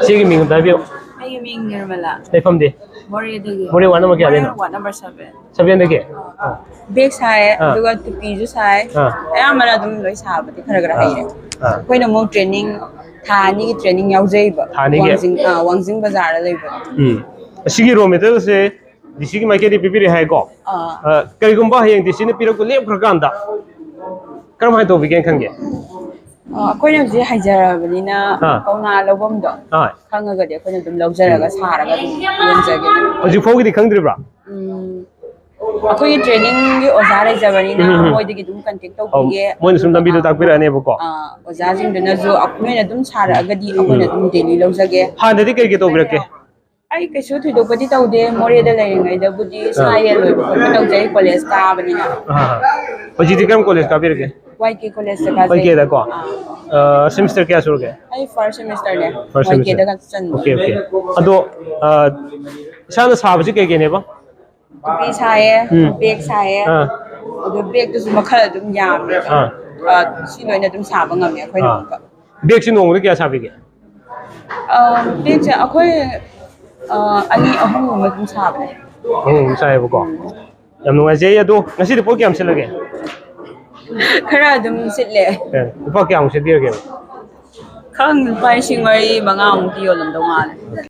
ꯏꯆꯦꯒꯤ ꯃꯤꯡ ꯑꯝꯇ ꯍꯥꯏꯕꯤꯌꯨ꯫ ꯑꯩꯒꯤ ꯃꯤꯡ ꯅꯤꯔꯃꯂꯥ꯫ ꯂꯩꯐꯝꯗꯤ? ꯃꯣꯔꯦꯗꯒꯤ꯫ ꯃꯣꯔꯦ ꯋꯥꯔꯗ ꯅꯝꯕꯔ ꯀꯌꯥꯗꯩꯅꯣ? Moreh ward number seven. ꯁꯚꯦꯟꯗꯒꯤ? ꯑꯥ꯫ ꯑꯥ꯫ ꯕꯦꯒ ꯁꯥꯏꯌꯦ, ꯑꯥ꯫ ꯑꯗꯨꯒ ꯇꯨꯄꯤꯁꯨ ꯁꯥꯏ꯫ ꯑꯥ꯫ ꯑꯌꯥꯝꯕꯅ ꯑꯗꯨꯝ ꯂꯣꯏ ꯁꯥꯕꯗꯤ ꯈꯔ ꯈꯔ ꯑꯥ꯫ ꯍꯩꯔꯦ꯫ ꯑꯥ꯫ ꯑꯩꯈꯣꯏꯅ ꯑꯃꯨꯛ ꯇ꯭ꯔꯦꯅꯤꯡ ꯊꯥ ꯑꯅꯤꯒꯤ ꯇ꯭ꯔꯦꯅꯤꯡ ꯌꯥꯎꯖꯩꯕ꯫ ꯊꯥ ꯑꯅꯤꯒꯤ? ꯋꯥꯡꯖꯤꯡ, ꯑꯥ, ꯋꯥꯡꯖꯤꯡ ꯕꯖꯥꯔꯗ ꯂꯩꯕ꯫ ꯎꯝ꯫ ꯑꯁꯤꯒꯤ ꯔꯣ ꯃꯦꯇꯔꯤꯌꯦꯜꯁꯦ ꯗꯤ ꯁꯤꯒꯤ ꯃꯥꯏꯀꯩꯗꯒꯤ ꯄꯤꯕꯤꯔꯦ ꯍꯥꯏꯀꯣ? ꯑꯥ꯫ ꯑ, ꯀꯔꯤꯒꯨꯝꯕ ꯍꯌꯦꯡ ꯗꯤ ꯁꯤꯅ ꯄꯤꯔꯛꯄ ꯂꯦꯞꯈ꯭ꯔꯀꯥꯟꯗ ꯀꯔꯝꯍꯥꯏꯅ ꯇꯧꯕꯤꯒꯦꯅ ꯈꯟꯒꯦ? ꯑ, ꯑꯩꯈꯣꯏꯅ ꯍꯧꯖꯤꯛ ꯍꯩꯖꯔꯕꯅꯤꯅ ꯑꯥ꯫ ꯀꯧꯅꯥ ꯂꯧꯐꯝꯗꯣ ꯑꯥ꯫ ꯈꯪꯉꯒꯗꯤ ꯑꯩꯈꯣꯏꯅ ꯑꯗꯨꯝ ꯂꯧꯖꯔꯒ ꯎꯝ꯫ ꯁꯥꯔꯒ ꯑꯗꯨꯝ ꯌꯣꯟꯖꯒꯦ꯫ ꯍꯧꯖꯤꯛ ꯐꯥꯎꯒꯤꯗꯤ ꯈꯪꯗ꯭ꯔꯤꯕ꯭ꯔꯥ? ꯎꯝ, ꯑꯩꯈꯣꯏꯒꯤ ꯇ꯭ꯔꯦꯅꯤꯡꯒꯤ ꯑꯣꯖꯥ ꯂꯩꯖꯕꯅꯤꯅ ꯎꯝ, ꯎꯝ꯫ ꯃꯣꯏꯗꯒꯤ ꯑꯗꯨꯝ ꯀꯟꯇꯦꯛ ꯑꯧ, ꯇꯧꯕꯤꯒꯦ꯫ ꯃꯣꯏꯅ ꯁꯨꯝ ꯂꯝꯕꯤꯗꯣ ꯑꯗꯨꯒ, ꯇꯥꯛꯄꯤꯔꯛꯑꯅꯦꯕꯀꯣ꯫ ꯑꯥ, ꯑꯣꯖꯥꯁꯤꯡꯗꯨꯅꯁꯨ ꯑꯩꯈꯣꯏꯅ ꯑꯗꯨꯝ ꯁꯥꯔꯛꯑꯒꯗꯤ ꯎꯝ꯫ ꯑꯩꯈꯣꯏꯅ ꯎꯝ꯫ ꯑꯗꯨꯝ ꯗꯦꯂꯤ ꯂꯧꯖꯒꯦ꯫ ꯍꯥꯟꯅꯗꯤ ꯀꯩ ꯀꯩ ꯇꯧꯕꯤꯔꯛꯀꯦ? ꯑꯩ ꯀꯩꯁꯨ ꯊꯣꯏꯗꯣꯛꯄꯗꯤ ꯇꯧꯗꯦ꯫ ꯃꯣꯔꯦꯗ ꯂꯩꯔꯤꯉꯩꯗꯕꯨꯗꯤ ꯁꯥ ꯑꯥ꯫ ꯌꯦꯟ ꯂꯣꯏꯕ ꯈꯣꯠꯄ ꯇꯧꯖꯩ, ꯀꯣꯂꯦꯖ ꯀꯥꯕꯅꯤꯅ꯫ ꯑꯥ꯫ ꯍꯧꯖꯤꯛꯇꯤ ꯀꯔꯝ ꯀꯣꯂꯦꯖ ꯀꯥꯕꯤꯔꯒꯦ? ꯋꯥꯏ ꯀꯦ ꯀꯣꯂꯦꯖꯇ ꯀꯥꯖꯩ꯫ ꯋꯥꯏ ꯀꯦꯗꯀꯣ? ꯑꯥ꯫ ꯑꯥ, ꯁꯦꯃꯤꯁꯇꯔ ꯀꯌꯥ ꯁꯨꯔꯒꯦ? ꯑꯩ ꯐꯥꯔꯁ ꯁꯦꯃꯤꯁꯇꯔꯅꯦ꯫ ꯐꯥꯔꯁ ꯋꯥꯏ ꯀꯦꯗ ꯁꯦꯃꯤꯁꯇꯔ꯫ ꯆꯟꯕ꯫ Okay, okay. ꯑꯗꯣ, ꯑꯥ, ꯏꯁꯥꯅ ꯁꯥꯕꯁꯤ ꯀꯩ ꯀꯩꯅꯦꯕ? ꯇꯨꯄꯤ ꯁꯥꯏꯌꯦ, ꯎꯝ꯫ ꯕꯦꯒ ꯁꯥꯏꯌꯦ꯫ ꯑꯥ꯫ ꯑꯗꯣ ꯕꯦꯒꯇꯨꯁꯨ ꯃꯈꯜ ꯑꯗꯨꯝ ꯌꯥꯝꯃꯦ꯫ ꯑꯥ꯫ ꯑꯥ, ꯁꯤ ꯂꯣꯏꯅ ꯑꯗꯨꯝ ꯁꯥꯕ ꯉꯝꯃꯦ ꯑꯩꯈꯣꯏꯅ ꯑꯥ꯫ ꯑꯃꯨꯛꯀ꯫ ꯕꯦꯒꯁꯤ ꯅꯣꯡꯃꯗ ꯀꯌꯥ ꯁꯥꯕꯤꯒꯦ? ꯑꯥ, ꯕꯦꯒꯁꯦ ꯑꯩꯈꯣꯏ, ꯑꯥ, ꯑꯅꯤ ꯑꯍꯨꯝꯒꯨꯝꯕ ꯑꯗꯨꯝ ꯁꯥꯕꯅꯦ꯫ ꯑꯍꯨꯝ ꯑꯗꯨꯝ ꯁꯥꯏꯌꯦꯕꯀꯣ? ꯎꯝ꯫ ꯌꯥꯝ ꯅꯨꯡꯉꯥꯏꯖꯩ꯫ ꯑꯗꯣ ꯉꯁꯤꯗꯤ ꯄꯣꯠ ꯀꯌꯥꯝ ꯁꯤꯠꯂꯒꯦ? ꯈꯔ ꯑꯗꯨꯝ ꯁꯤꯠꯂꯦ꯫ ꯑꯦ, ꯂꯨꯄꯥ ꯀꯌꯥꯃꯨꯛ ꯁꯤꯠꯄꯤꯔꯒꯦꯕ? ꯈꯪ ꯂꯨꯄꯥ ꯂꯤꯁꯤꯡ ꯃꯔꯤ ꯃꯉꯥꯃꯨꯛꯇꯤ ꯌꯣꯜꯂꯝꯗꯧ ꯃꯥꯜꯂꯦ꯫